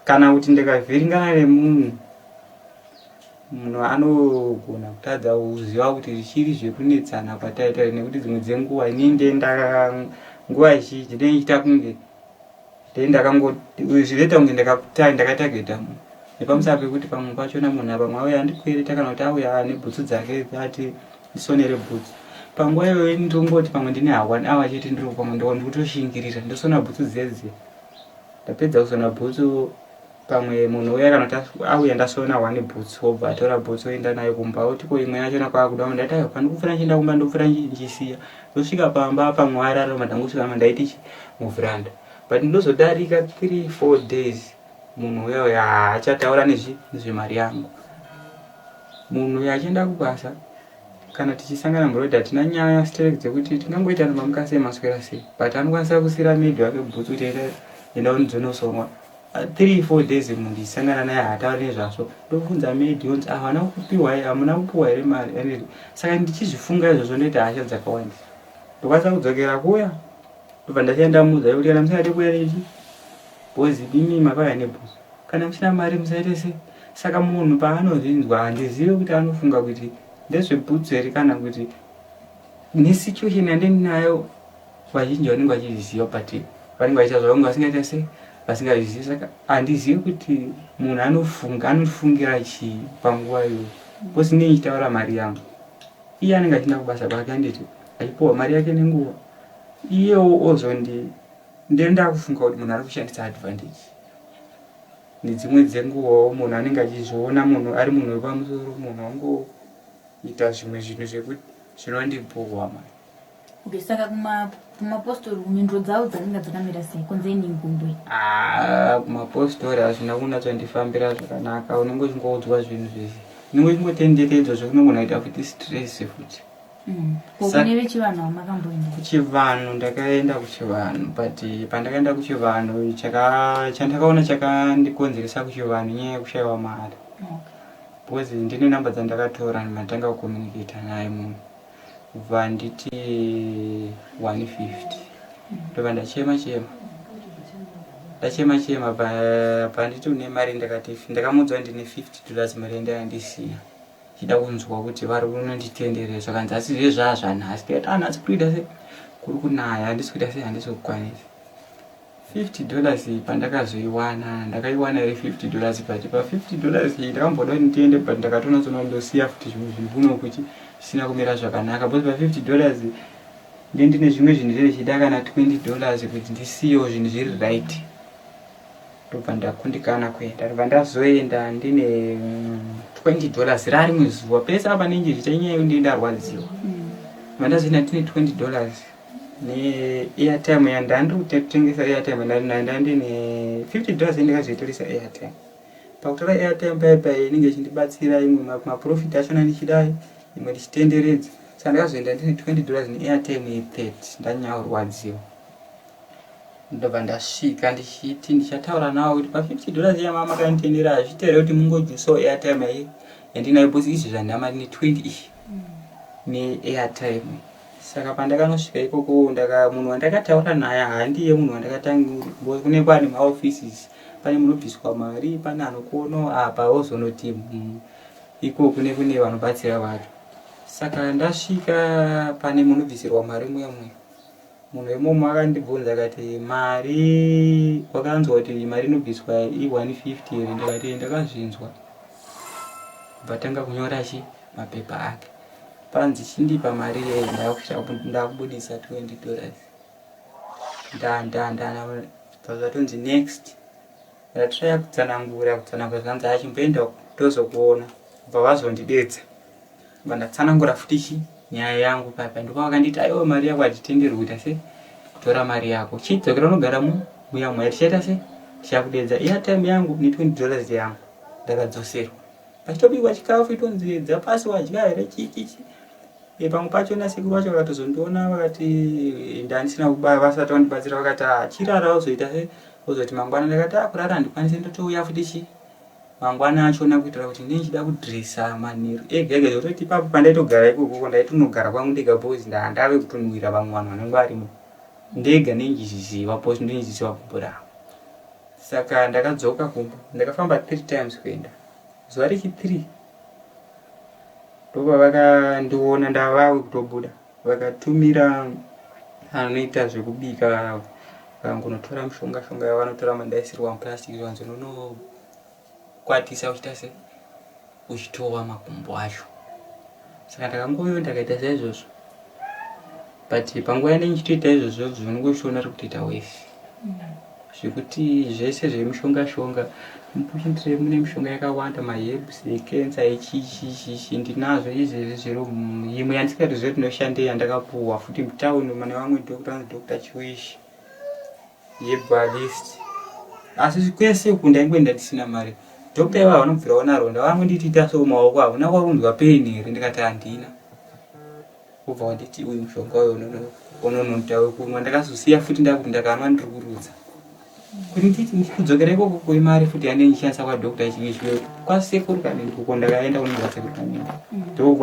kana kuti ndikavhiringana nemunhu Munhu anogona kutadza kuziva kuti zvichiri zvekunetsana kwataita here nekuti dzimwe dzenguva ini ndenda nguva zhinji ndinoita kunge ndendakangozviita kunge ndakatageta munhu nepamusana pekuti pamwe pachona munhu apa pamwe auya andikwereta kana kuti auya ane bhutsu dzake ati ndisonere bhutsu panguva iyoyo ndongoti pamwe ndine one hour chete ndiri pamwe ndikutoshingirira ndosona bhutsu dzedze ndapedza kusona bhutsu Pamwe munhu uya kana kuti auya ndasona one boots wobva atora boots oenda nayo kumba oti ko imwe yachona kwaakuda ndati aiwa pandikupfuura ndichienda kumba ndopfuura ndichisiya ndosvika pamba pamwe warara mandangosvika mandaiti chi muvhuranda but ndozodarika 3 4 days munhu uya uya haachataura nezvi nezvemari yangu munhu uya achienda kubasa kana tichisangana muroad hatina nyaya sterek dzekuti tingangoitana mamuka sei maswera sei but anokwanisa kusira maid wake bhutsu kuti enda unidzonosonwa 3 4 days munhu ndichisangana naye haatauri nezvazvo ndobvunza maid yonzi havana kupiwa hamuna kupiwa here mari and saka ndichizvifunga izvozvo ndoita hasha dzakawandisa ndokwanisa kudzokera kuya ndobva ndasiya ndamuudza kuti kana musingade kuya nechi bhozi imi makauya nebhozi kana musina mari musaite sei saka munhu paanozvinzwa handizive kuti anofunga kuti ndezvebhutsu here kana kuti nesituation yandinayo vazhinji vanenge vachizviziva but vanenge vachiita zvavange vasingaita sei vasingazvizivi saka handizivi kuti munhu anofunga anofungira chii panguva iyoyo because inei ichitaura mari yangu iye anenge achienda kubasa kwake anditi achipiwa mari yake nenguva iyewo ozondi ndiye ndakufunga kuti munhu ari kushandisa advantage nedzimwe dzenguvawo munhu anenge achizviona munhu ari munhu wepamusoro munhu angoita zvimwe zvinhu zvekuti zvinondibhohwa mani Okay, saka kuma kumapostori mhinduro dzavo dzakanga dzakamira sei kunze nengumbwe? Ah, kumapostori hazvina kunyatsondifambira zvakanaka unenge uchingoudzwa zvinhu zvese unenge uchingotenderedzwa zvekunogona kuita futi stress futi mm. Kune vechivanhu vamakamboenda? Kuchivanhu ndakaenda kuchivanhu but pandakaenda kuchivanhu chandakaona chakandikonzeresa kuchivanhu inyaya yekushaiwa mari okay. Because ndine number dzandakatora matanga kucommunicata naye munhu kubva anditi 150 ndobva ndachema chema ndachema chema panditi une mari ndakati ndakamuudza ndine 50 dollars mari yandanga ndisina chida kunzwa kuti vari kunonditenderera zvakanzi asi zve zvaa zvanhasi ndikati ah nhasi kuri kuita se kuri kunaya handisi kuita se handisi kukwanisa. 50 dollars iyi pandakazoiwana ndakaiwana iri 50 dollars but pa 50 dollars iyi ndakamboda kuti ndiende but ndakatonatsona ndosiya futi zvimwe zvinhu kuno kuti zvisina kumira zvakanaka because pa 50 dollars nde ndine zvimwe zvinhu zviri zvichida kana 20 dollars kuti ndisiyewo zvinhu zviri right ndobva ndakundikana kuenda ndobva ndazoenda ndine 20 mm, dollars rarimwe zuva pese apa ndinge zviita inyaya yekuti ndinge ndarwadziwa ndobva ndazoenda ndine 20 dollars neairtime yandandiri kutengesa airtime ndandine 50 dollars ndikazoitoresa airtime pakutora airtime paya paya inenge ichindibatsira imwe maprofit achona ndichidai imwe ndichitenderedza saka ndakazoenda ndine 20 dollars neairtime ye30 ndanyanya kurwadziwa ndobva ndasvika ndichiti ndichataura nawo kuti pa 50 dollars yamama makanditendera hazviite here kuti mungojusawo airtime iyi yandinayo because izvi zvandama ndine 20 iyi neairtime Saka pandakanosvika ikoko ndaka munhu wandakataura naye handiye munhu wandakatanga kune kwane maoffices pane munobviswa mari pane anokono apa wozonoti mm, iko kune kune vanobatsira vanhu saka ndasvika pane munobvisirwa mari muya muya munhu wemomo akandibvunza akati mari wakanzwa kuti mari inobviswa i150 here ndikati ndakazvinzwa bvatanga kunyora chi mapepa ake Panzi chindipa mari yei ndakubudisa 20 dollars. Nda nda nda zvatonzi next. Ndatraya kutsanangura kutsanangura zvanzi achimboenda tozokuona. Bva vazondidedza. Bva ndatsanangura futi chi nyaya yangu papa ndipo vakanditi aiwa mari yako hatitenderwi kuita se kutora mari yako. Chidzokera unogara mu muya muya tichaita se tichakudedza airtime yangu ne 20 dollars yangu ndakadzoserwa. Pachitobikwa chikafu itonzi edza pasi wadya here chichichi e, pamwe pacho nasekuru vacho vakatozondiona vakati ndandisina kubaya vasati vandibatsira vakati ah, chirara uzoita se uzoti mangwana ndakati ah, kurara handikwanise ndotouya futi chi mangwana achona kuitira kuti ndinge ndichida kudresa manheru ega ega zvekutoti ipapo pandaitogara ikoko ndaitonogara kwangu ndega bhozi ndave kutonwira vamwe vanhu vanenge varimo ndega ndinjizviziva bhozi ndinjizviziva gumbo rangu Saka ndakadzoka kumba ndakafamba three times kuenda zuva rechi three ndopavakandiona ndavave kutobuda vakatumira anoita zvekubika vakangonotora mushonga shonga yavanotora mandaisirwa muplastic zvanzi unonokwatisa uchiita se uchitova makumbo acho saka ndakangouyo ndakaita saizvozvo but panguva yandenge ndichitoita izvozvo zvinongochiona ri kutoita wese zvekuti zvese zvemishonga shonga mupushindire mune mishonga yakawanda maherbs ecancer echichichichi ndinazvo izvezvi zviri imwe yandisingatoziva kuti inoshandei yandakapuwa futi mutown mane vamwe doctor anzi doctor chiwishi yebalist asi kwese uku ndaingoenda ndisina mari doctor ivava vanobvira ona ronda vangonditi ita so maoko hauna kwakunzwa pain here ndikati handina wobva wanditi uyu mushonga uyu unonoita wekunwa ndakazosiya futi ndakuti ndakanwa ndiri kurutsa kuti nditi kudzokera ikoko kwemari futi yandenge ndichishandisa kwadoctor chimwe chimwe kwasekuru kanenge uko ndakaenda kunonzi kwasekuru kanenge ndo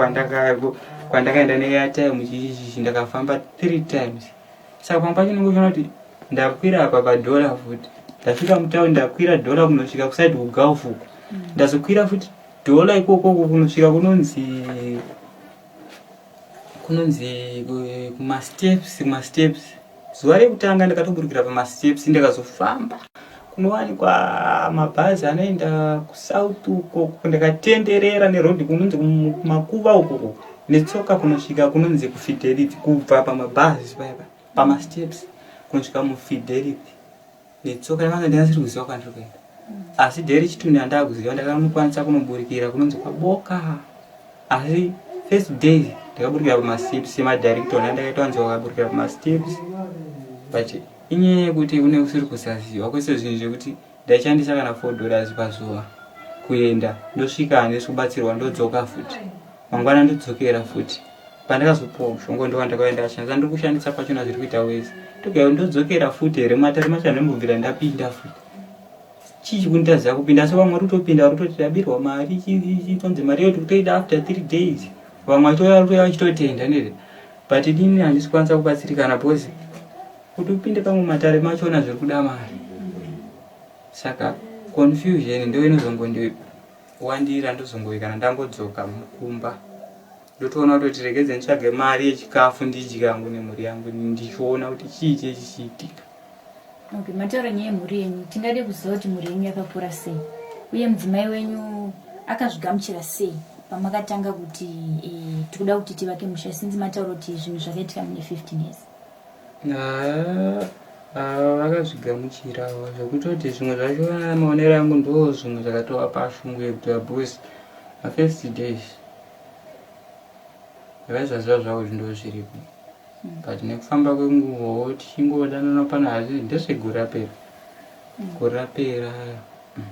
kwandakaenda neairtime chichichichi ndakafamba three times saka pamwe pacho unenge uchiona kuti ndakwira apa padhora futi ndasvika mutauni ndakwira dhora kunosvika kusaidi kugulf uko ndazokwira futi dhora ikokoko kunosvika kunonzi kunonzi kumasteps kumasteps zuva rekutanga ndakatoburukira pamasteps ndakazofamba kunowanikwa mabhazi anoenda kusouth uko ndakatenderera neroad kunonzi kumakuva uko netsoka kunosvika kunonzi kufidelity kubva pamabhazi paya pamasteps kunosvika mufidelity netsoka ndakanga ndinasiri kuziva kwandiri kuenda asi dheri chitunhu yandakuziva ndakanokwanisa kunoburikira kunonzi kwaboka asi first day ndakaburikira pamasteps emadirector ndandakaita wanzi wakaburikira pamasteps but inyaya yekuti une usiri kusaziva kwese zvinhu zvekuti ndaishandisa kana four dollars pazuva kuenda ndosvika handisi kubatsirwa ndodzoka futi mangwana ndodzokera futi pandakazopuwa mushonga ndo wandakauya ndakashandisa ndiri kushandisa pachona zviri kuita wese togaya ndodzokera futi here matare macho andimbobvira ndapinda futi chii chikunditadzisa kupinda asi vamwe vari kutopinda vari kutoti tabirwa mari chitonzi mari iyo tikutoida after three days vamwe vachitouya vari kutouya vachitotenda nere but inini handisi kukwanisa kubatsirikana because kuti upinde pamwe matare machona zviri kuda mari saka confusion ndo inozongondiwandira ndozongovi kana ndangodzoka mukumba ndotoona kutoti regedze nditsvage mari yechikafu ndidye yangu nemhuri yangu ndichiona kuti chii chechichiitika. Okay, mataura nyaya yemhuri yenyu, tingade kuziva kuti mhuri yenyu yakakura sei uye mudzimai wenyu akazvigamuchira sei pamakatanga kuti e, tikuda kuti tivake musha since mataura kuti zvinhu zvakaitika mune 15 years. Ah, vakazvigamuchirawo zvekutoti zvimwe zvacho maonero angu ndo zvimwe zvakatovapa shungu yekuti because mafirst days vaizvaziva zvavo kuti ndo zviripo mm. but nekufamba kwenguvawo tichingodanana pano hazvi ndezvegore rapera mm. gore rapera mm.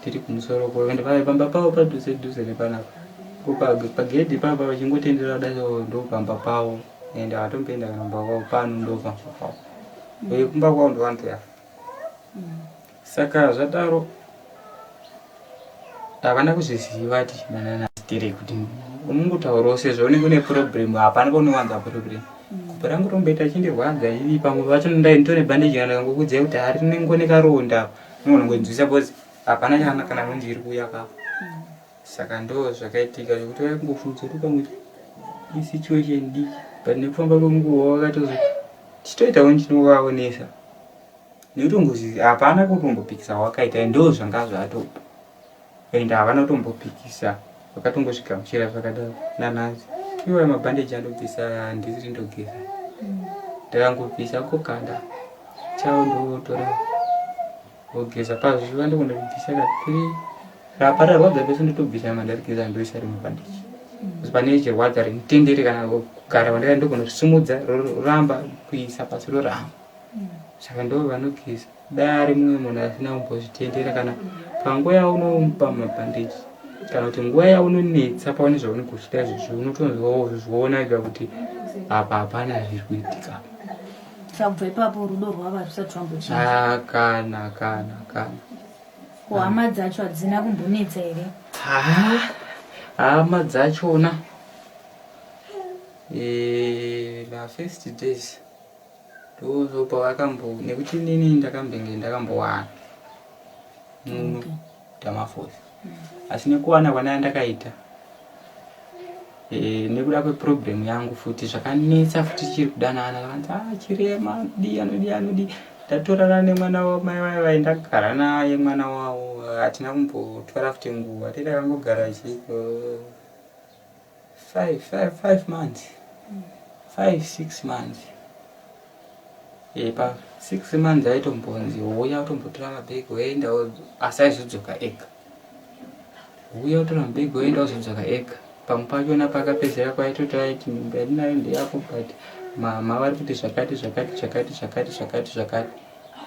tiri kumusoro ko ende pave pamba pavo padhuze dhuze nepanapa pagedhi papa vachingotendera kudai ndo pamba pavo ende havatomboenda kana kumba kwavo pano ndo pamba pavo uye kumba kwavo ndovanotoyafa saka zvadaro havana kuzviziva tichidanana sterek kuti unongotaurawo sezvo unenge une problem hapana paunowanza problem gumbo rangu romboita chindirwadza ii pamwe pacho nditone bandage kana ndikangokuudzai kuti hari rinenge nekaronda unogona kungonzwisa because hapana chana kana nonzi iri kuuya ka saka ndo zvakaitika zvekuti vaikungofunza kuti pamwe isituation diki but nekufamba kwenguva wakatozo tichitoitawo ndinovaonesa nekutongozi hapana kutombopikisa wakaita ndo zvanga zvatopa and havana kutombopikisa vakatongozvigamuchira zvakadaro nanhasi iwayo mabhandeji andobvisa handisiri ndogeza ndakangobvisa kokanda chavo ndotora vogeza pazviva ndogona kubvisa ka three rapa rarwadza pese ndotobvisa mandarigeza ndoisa rimwe bhandeji mm. pane chirwadza rinitendere kana kugara pandaka ndogona kusimudza roramba kuisa pasi roramba mm. saka ndo vanogeza Dai ari mumwe munhu asina kumbozvitendera kana panguva yaunomupa mabhandeji kana kuti nguva yaunonetsa paune zvaunenge uchiita izvozvo unotonzwawo ega kuti apa hapana zviri kuitika saka kubva ipapo rudo rwavo harusati rwambochinja ah, kana kana kana ko hama dzacho hadzina kumbonetsa here hama dzachona eh, mafirst days Ndozvo pavakambo nekuti inini ndakambenge ndakambowana muno okay. Damafosi mm. Asi nekuwana kwanaya ndakaita e, nekuda kweproblem yangu futi zvakanetsa futi chiri kudanana zvakanzi ah, chirema anodii anodii anodii ndatorana nemwana wamai vaye vaye ndagara naye mwana wavo hatina kumbotora futi nguva tete akangogara chiko five, five, five months five six months e, pa six months aitombonzi huya utombotora mabhegi woenda asi aizodzoka ega huya utora mabhegi woenda uzodzoka ega pamwe pachona pakapedzera kwaitoti aiti mimba yandinayo ndeyako but mama vari kuti zvakati zvakati zvakati zvakati zvakati zvakati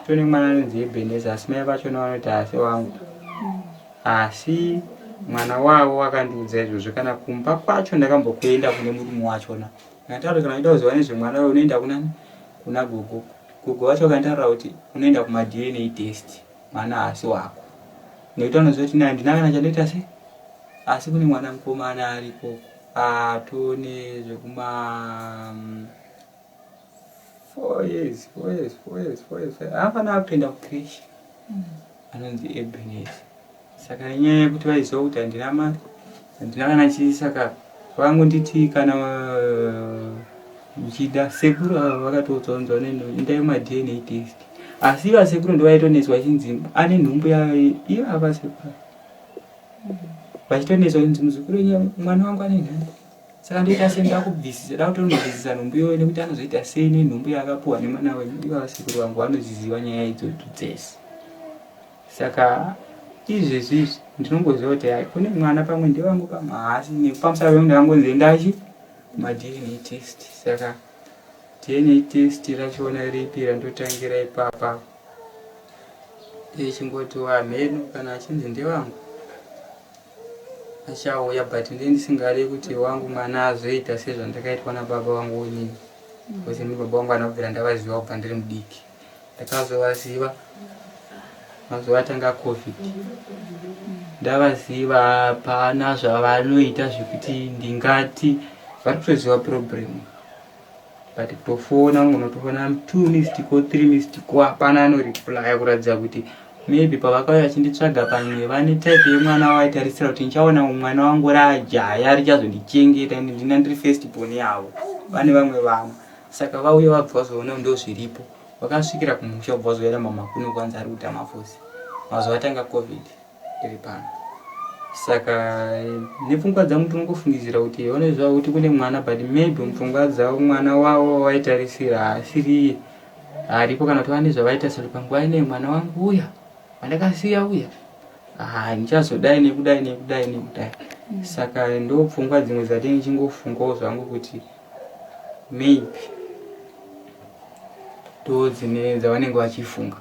tone mwana anonzi ebeneza asi mai vachona vanoti asi wangu Asi mwana wavo wakandiudza izvozvo kana kumba kwacho ndakambokuenda kune murume wachona ndikataura kana uida kuziva nezvemwana uyo unoenda kunani kuna gogo gogo vacho vakanditaurira kuti unoenda kumadna test mwana haasi wako nekuti vanoziva kuti handina kana chandoita se asi kune mwana mukomana ariko atone zvekuma four years four years four years four years haafanira akutoenda kucreche mm. anonzi Ebenezer saka nenyaya yekuti vaiziva kuti handina mari handina kana chii saka vangonditi kana uchida uh, sekuru ava vakatotsonzwa endai kumadna test asi vasekuru ndovaitonetswa chinzi ane nhumbu yayo ivava sekuru vachitonetswa chinzi muzukuru mwana wangu ane nhumbu Saka ndoita sei ndakubvisisa ndakutonobvisisa nhumbu iyoyo nekuti anozoita sei nenhumbu yaakapuwa nemwana wenyu ivava sekuru vangu vanoziziva nyaya idzodzo dzese saka izvezvi izvi ndinongoziva kuti hai kune mwana pamwe ndewangu pamwe haasi nepamusara pengu ndakangonzi endachi kumadna test saka dna test rachona ripi randotangira ipapa ichingoti wamheno kana achinzi ndewangu achauya but ndee ndisingade kuti wangu mwana azoita sezvandakaitwa nababa vangu inini because ini baba vangu anobvira ndavaziva kubva ndiri mudiki ndakazovaziva mazuva atanga covid ndavaziva hapana zvavanoita zvekuti ndingati vari kutoziva problem but kutofona unotofona two missed call three missed call hapana anoreplya kuratidza kuti maybe pavakauya vachinditsvaga pamwe vane type yemwana waitarisira kuti ndichaona mwana wangu rajaya richazondichengeta and ndina ndiri first born yavo vane vamwe vana saka vauya vabva vazoona ndo zviripo. Vakasvikira kumusha kubva vazoenda mama kuno kwanzi ari kuita mafosi. Mazuva atanga covid ndiri pano. Saka nepfungwa dzangu ndinongofungidzira kuti vanoziva kuti kune mwana but maybe mupfungwa dzavo mwana wavo waitarisira haasiri aripo kana kuti vane zvavaita saka panguva ine mwana wangu uya wandakasiya uya ah, ndichazodai nekudai nekudai nekudai mm. Saka ndo pfungwa dzimwe dzati ndichingofungawo zvangu kuti maybe ndo dzine dzavanenge vachifunga.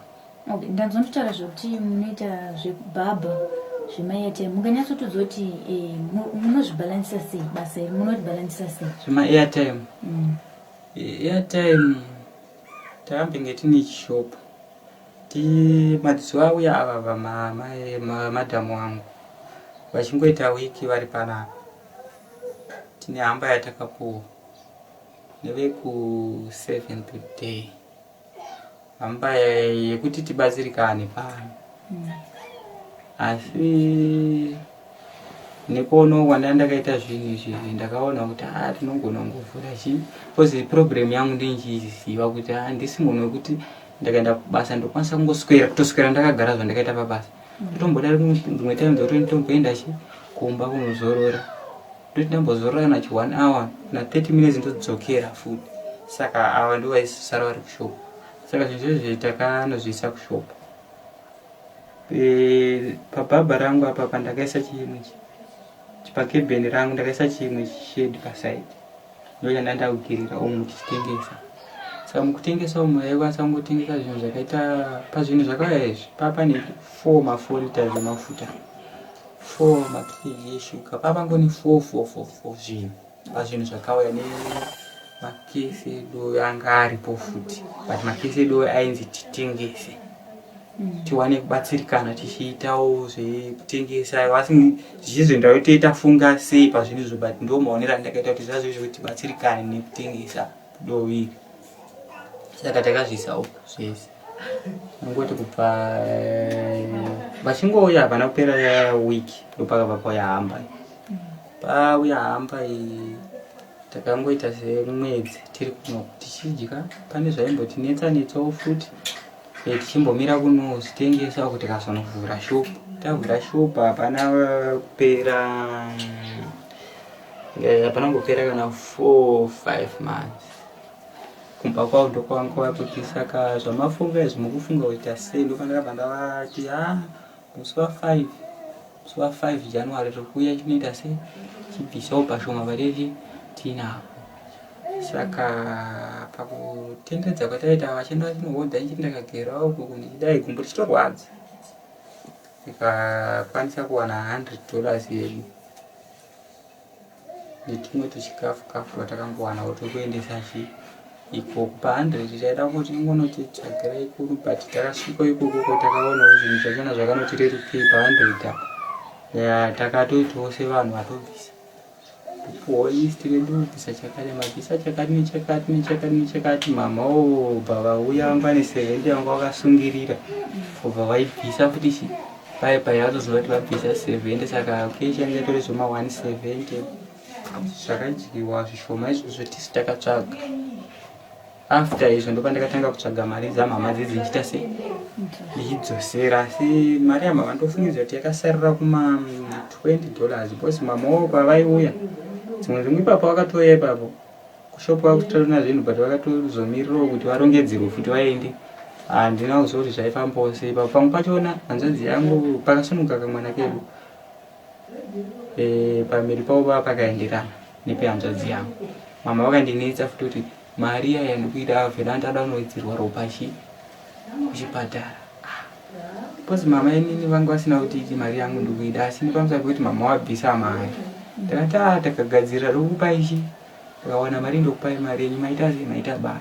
Okay, ndanzwa ndotaura zvekuti munoita zvebhabha zvemaairtime, munganyatsotudza kuti eh, munozvibhalansisa sei basa iri, munoribhalansisa sei zvemaairtime? Airtime takambenge tine chishopu ti madziso auya ava vamadhamu wangu vachingoita wiki vari panapa, tine hamba yatakapuwa neveku Seventh Day, hamba yekuti tibatsirikane pano. Asi nekuonawo kwandanga ndakaita zvinhu izvi, ndakaona kuti a tinogona kungovhura chi because problem yangu ndinchiziva kuti handisi munhu wekuti ndakaenda kubasa ndokwanisa kungoswera, kutoswera ndakagara zvandakaita pabasa. Ndotomboda dzimwe time dzekuti nditomboenda chi kumba kunozorora, ndoti ndambozorora kana chi 1 hour na 30 minutes ndodzokera futi. Saka ava ndo vaisara vari kushopu, saka zvinhu zvezvi takanozviisa kushopu. Pabhabha rangu apa pandakaisa chimwe chipakebheni rangu, ndakaisa chimwe chished paside, ndo chandandakugirira umu tichitengesa. Saka mukutengesa umu yaikwanisa kungotengesa zvinhu zvakaita pazvinhu zvakauya izvi, papane 4 ma4 liters emafuta, 4 makg eshuga, papangoni 4 4 4 4 zvinhu pazvinhu zvakauya nemakesi edu anga aripo futi, but makesi edu ainzi titengese tiwane kubatsirikana tichiitawo zvekutengesa, asi zvichizoenda kuti funga sei pazvinhu izvo, but ndo maonero andakaita kuti zvazvo izvo kuti tibatsirikane nekutengesa dovi. Saka takazviisa uku zvese, angoti kubva vachingouya hapana kupera wiki ndopakabva pauya hamba. Pauya hamba iyi takangoita semwedzi tiri kuno tichidya, pane zvaimbotinetsa netsawo futi, tichimbomira kunozvitengesa uku. Tikazonovhura shopu, tavhura shopu hapana kupera hapana kumbopera kana 4 5 months, kumba kwavo ndokwanga kuti saka zvamafunga izvi mukufunga kuita sei? Ndopandakabva ndavati ha musi wa5, musi wa5 January tiri kuuya, chinoita sei, chibvisawo pashoma patete tinapo. Saka pakutenderedza kwataita vachienda vachinohodha, ichiti ndakagerawo uku ndichidai gumbo richitorwadza, ndikakwanisa kuwana $100 yedu netumwe tuchikafu kafu twatakangowana twekuendesa chi ikoko. Pa100 taida kuti ingonoti tsvagirai kuno, but takasvika ikoko takaonawo zvinhu zvachona zvakanotirerukei pa100 apa. Takatoitawo sevanhu vatobvisa, topuwawo list redu, bvisa chakati, mabvisa chakati nechakati nechakati nechakati. Mama obva vauya vanga vane 70 vanga vakasungirira, obva vaibvisa futi chi pai pai, vatoziva kuti vabvisa 70, saka keshi yanga itori zvoma 170 zvakadyiwa zvishoma izvozvo tisi takatsvaga. After izvo ndopandakatanga kutsvaga mari dzamama dzidzi ndichiita sei, ndichidzosera, asi mari yamama ndofungidzira kuti yakasarira kuma $20 because mamawo pavaiuya dzimwe zvimwe ipapo vakatouya ipapo kushopu vakutorina zvinhu, but vakatozomirirawo kuti varongedzerwe futi vaende. Handina kuziva kuti zvaifambawo sei ipapo. Pamwe pachona hanzvadzi yangu pakasununguka kamwana kedu, pamiri pavo vava pakaenderana nepehanzvadzi yangu. Mama vakandinetsa futi kuti mari iya yandikuita avhela, ndada kunowedzerwa ropa chi kuchipatara, because mama inini vanga vasina kuti iti mari yangu ndikuida, asi nepamusana pekuti mama wabvisa mari, ndakati a takagadzirira rokupa ichi, ndakawana mari ndokupai mari yenyu, maita sei, maita basa.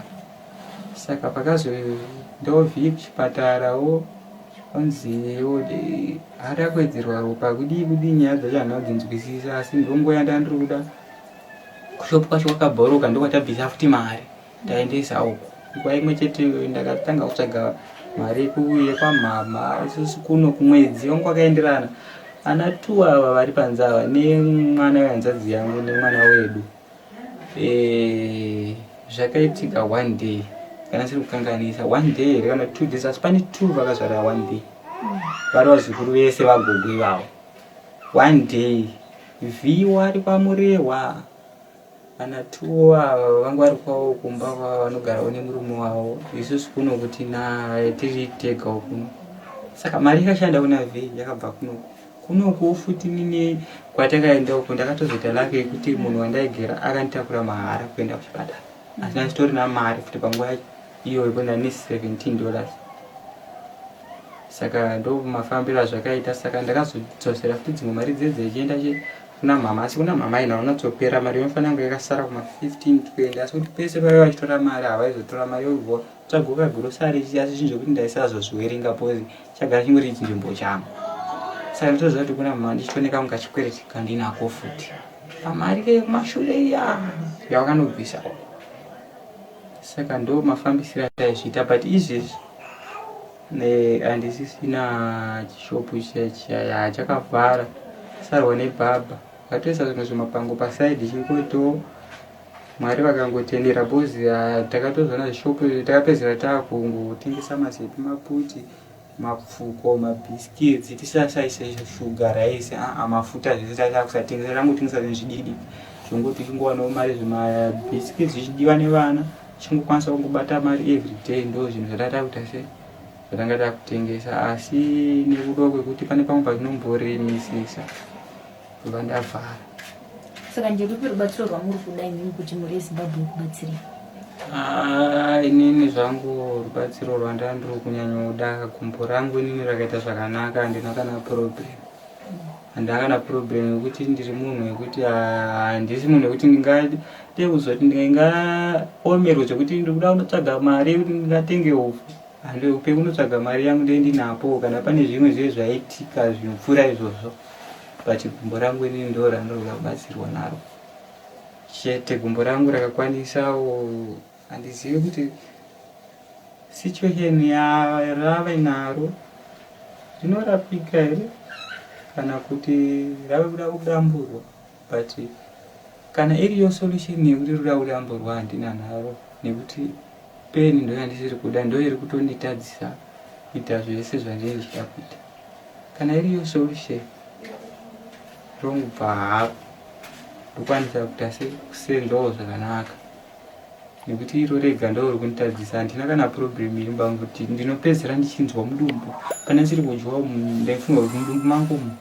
Saka pakazoendawo vhii kuchipatarawo, onziwo haada kuwedzerwa ropa, kudii kudii, nyaya dzacho handina kudzinzwisisa, asi ndonguva yandanga ndiri kuda kushopu kwacho kwakabhoroka, ndokwatabvisa futi mari taendesa uko. Nguva imwe chete ndakatanga kutsvaga mari yekwamama isusu kuno kumwedzi wangu wakaenderana ana tu ava vari panze ava nemwana wehanzvadzi yangu nemwana wedu. Zvakaitika one day. Kana siri kukanganisa one day here kana 2 days, asi pane two vakazvara one day, vari vazukuru vese vagogo ivavo. One day V wari kwaMurehwa, kana two ava vanga vari kwavo kumba kwavo vanogarawo nemurume wavo. Isusu kuno kuti na tiri tegawo kuno. Saka mari ikashanda kuna V yakabva kunoku kunokuwo futi. Nini kwatakaenda uko ndakatozoita luck yekuti munhu wandaigera akanditakura mahara kuenda kuchipatara, asi ndichitorina mari futi panguva iyoyo kuna ne $17. Saka ndo mafambiro azvakaita. Saka ndakazodzosera futi dzimwe mari dzedze ichienda kuna mama, asi kuna mama ina unotsopera mari inofanira kunge yakasara kuma 15 20, asi kuti pese paiva vachitora mari havaizotora mari yobva tsvagoka grocery, asi zvinhu zvekuti ndaisazozviwerenga pozi chagara chingori chinzvimbo changu. Saka nditoziva kuti kuna mama ndichitooneka kunge kachikwereti kandinako futi pamari kekumashure iya yavakanobvisa. Saka ndo mafambisiro ataizviita, but izvezvi handisisina chishopu chiya, chakavhara, sarwa nebhabha akatoisa zvimwe zvimapango paside chingoto. Mwari vakangotendera, because takatozoona zvishopu takapedzera taakungotengesa mazepi, maputi, mapfuko, mabhiskits, tisasaisa shuga, raisi, aa, mafuta, zvese takusatengesa. Tangotengesa zvinhu zvidiki zvongoti chingowanawo mari, zvimabhiskits zvichidiwa nevana, chingokwanisa kungobata mari everyday. Ndo zvinhu zvatata kuita se zvatanga takutengesa, asi nekuda kwekuti pane pamwe patinomboremisisa, ndobva ndavhara. Saka nderupi rubatsiro rwamuri kuda imimi kuti mhuri yeZimbabwe ikubatsirei? Ah, inini zvangu rubatsiro rwandandiri kunyanyoda, gumbo rangu inini rakaita zvakanaka, handina kana problem, handina kana problem yekuti ndiri munhu wekuti, ah, handisi munhu wekuti ndingade kuzoti ndingaomerwe zvekuti ndiri kuda kunotsvaga mari yekuti ndingatenge upfu. Handiupe kunotsvaga mari yangu, ndee ndinapo. Kana pane zvimwe zviye zvaitika zvinopfuura izvozvo, but gumbo rangu inini ndo randinoda kubatsirwa naro chete. Gumbo rangu rakakwanisawo, handizivi kuti situation yarave naro rinorapika here kana kuti rave kuda kudamburwa, but kana iriyo solution yekuti rikuda kudamburwa, handina nharo, nekuti pain ndo yandisiri kuda, ndo iri kutonditadzisa kuita zvese zvandinenge ndichida kuita. Kana iriyo solution, rongobva haro, ndokwanisa kuita sekusenzawo zvakanaka, nekuti iro rega ndo ri kunditadzisa. Handina kana problem iri mbangu kuti ndinopedzera ndichinzwa mudumbu pane ndisiri kudya. Ndaifunga kuti mudumbu mangu umu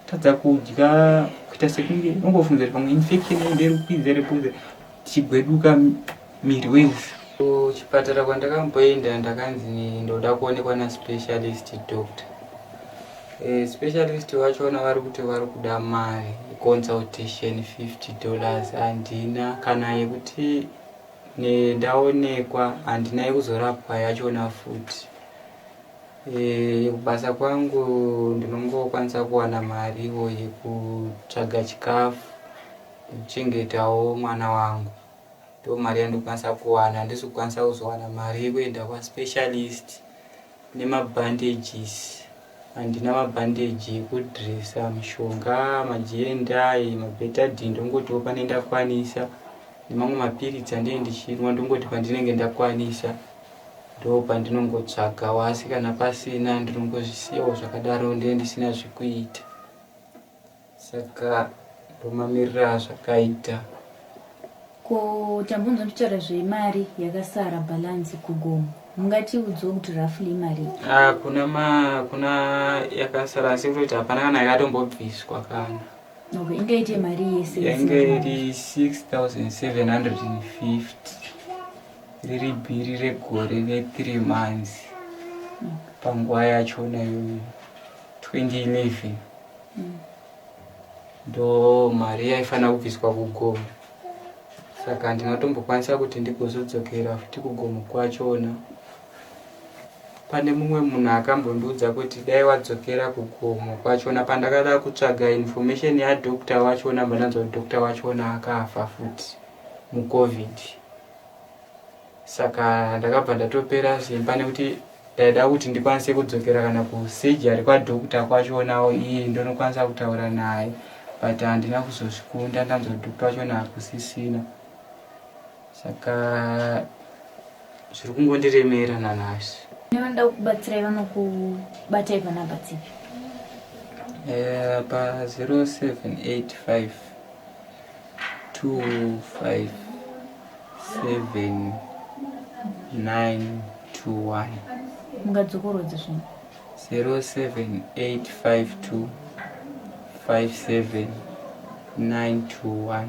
tadza kudya, kuita sekunge ungofunza kuti pamwe infection nderi kukwidza repuze, tichigweduka miri wese. Kuchipatara kwandakamboenda ndakanzi ndoda kuonekwa naspecialist doctor. Specialist vachona vari kuti vari kuda mari, consultation $50. Handina kana yekuti ndaonekwa, handina yekuzorapwa yachona futi. Kubasa kwangu ndinongokwanisa kuwana mariwo yekutsvaga chikafu nekuchengetawo mwana wangu, ndo mari yandikwanisa kuwana. Handisi kukwanisa kuzowana mari yekuenda kwaspecialist nemabandages, handina mabhandeji ekudresa, mishonga, maGNI, mabetadine, ndongotiwo pane ndakwanisa, nemamwe mapiritsi andinenge ndichinwa, ndongoti pandinenge ndakwanisa ndo pandinongotsvagawo, asi kana pasina ndinongozvisiyawo zvakadaro, ndee ndisina zvekuita. Saka ndomamiriro azvakaita. Ko tambunzwa ndichitaura zvemari yakasara, balance kugomo, mungatiudzawo kuti roughly imari? Ah, kuna ma kuna yakasara, asi kutoti hapana kana yakatombobviswa kana. Okay, ingaite mari yese? Yange iri 6750, riri bhiri regore ne3 months panguva yachona iyoyo 2011. Ndo mari yaifanira kubviswa kugomo, saka handinatombokwanisa kuti ndigozodzokera futi kugomo kwachona. Pane mumwe munhu akambondiudza kuti dai wadzokera kugomo kwachona. Pandakada kutsvaga information yadoctor wachona, mbandanzwa kuti doctor wachona akafa futi muCovid. Saka ndakabva ndatopera simba, nekuti ndaida kuti ndikwanise kudzokera kana kusurgery kwadoctor kwachonawo, iye ndonokwanisa kutaura naye, but handina kuzozvikunda, ndanzwa kuti doctor wachona hakusisina. Saka Zviri kungondiremera nanhasi. Nevanoda kukubatsirai vanokubatai panhamba dzipi? Eh, pa 0785 25 7 921. Mungadzokorodze zvinhu. 07852 57 921.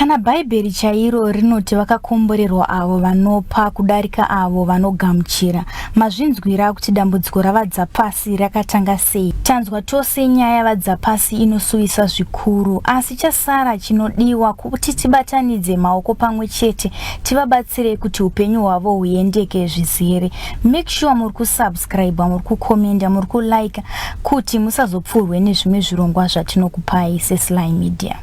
Kana Bhaibheri chairo rinoti vakakomborerwa avo vanopa kudarika avo vanogamuchira. Mazvinzwira kuti dambudziko raVaDzapasi rakatanga sei? Tanzwa tose nyaya yaVaDzapasi inosuwisa zvikuru. Asi chasara chinodiwa kuti tibatanidze maoko pamwe chete tivabatsire kuti upenyu hwavo huendeke zvizere. Make sure muri kusubscribe, muri kukomenda, muri kulike kuti musazopfuurwe nezvimwe zvirongwa zvatinokupai seSly Media.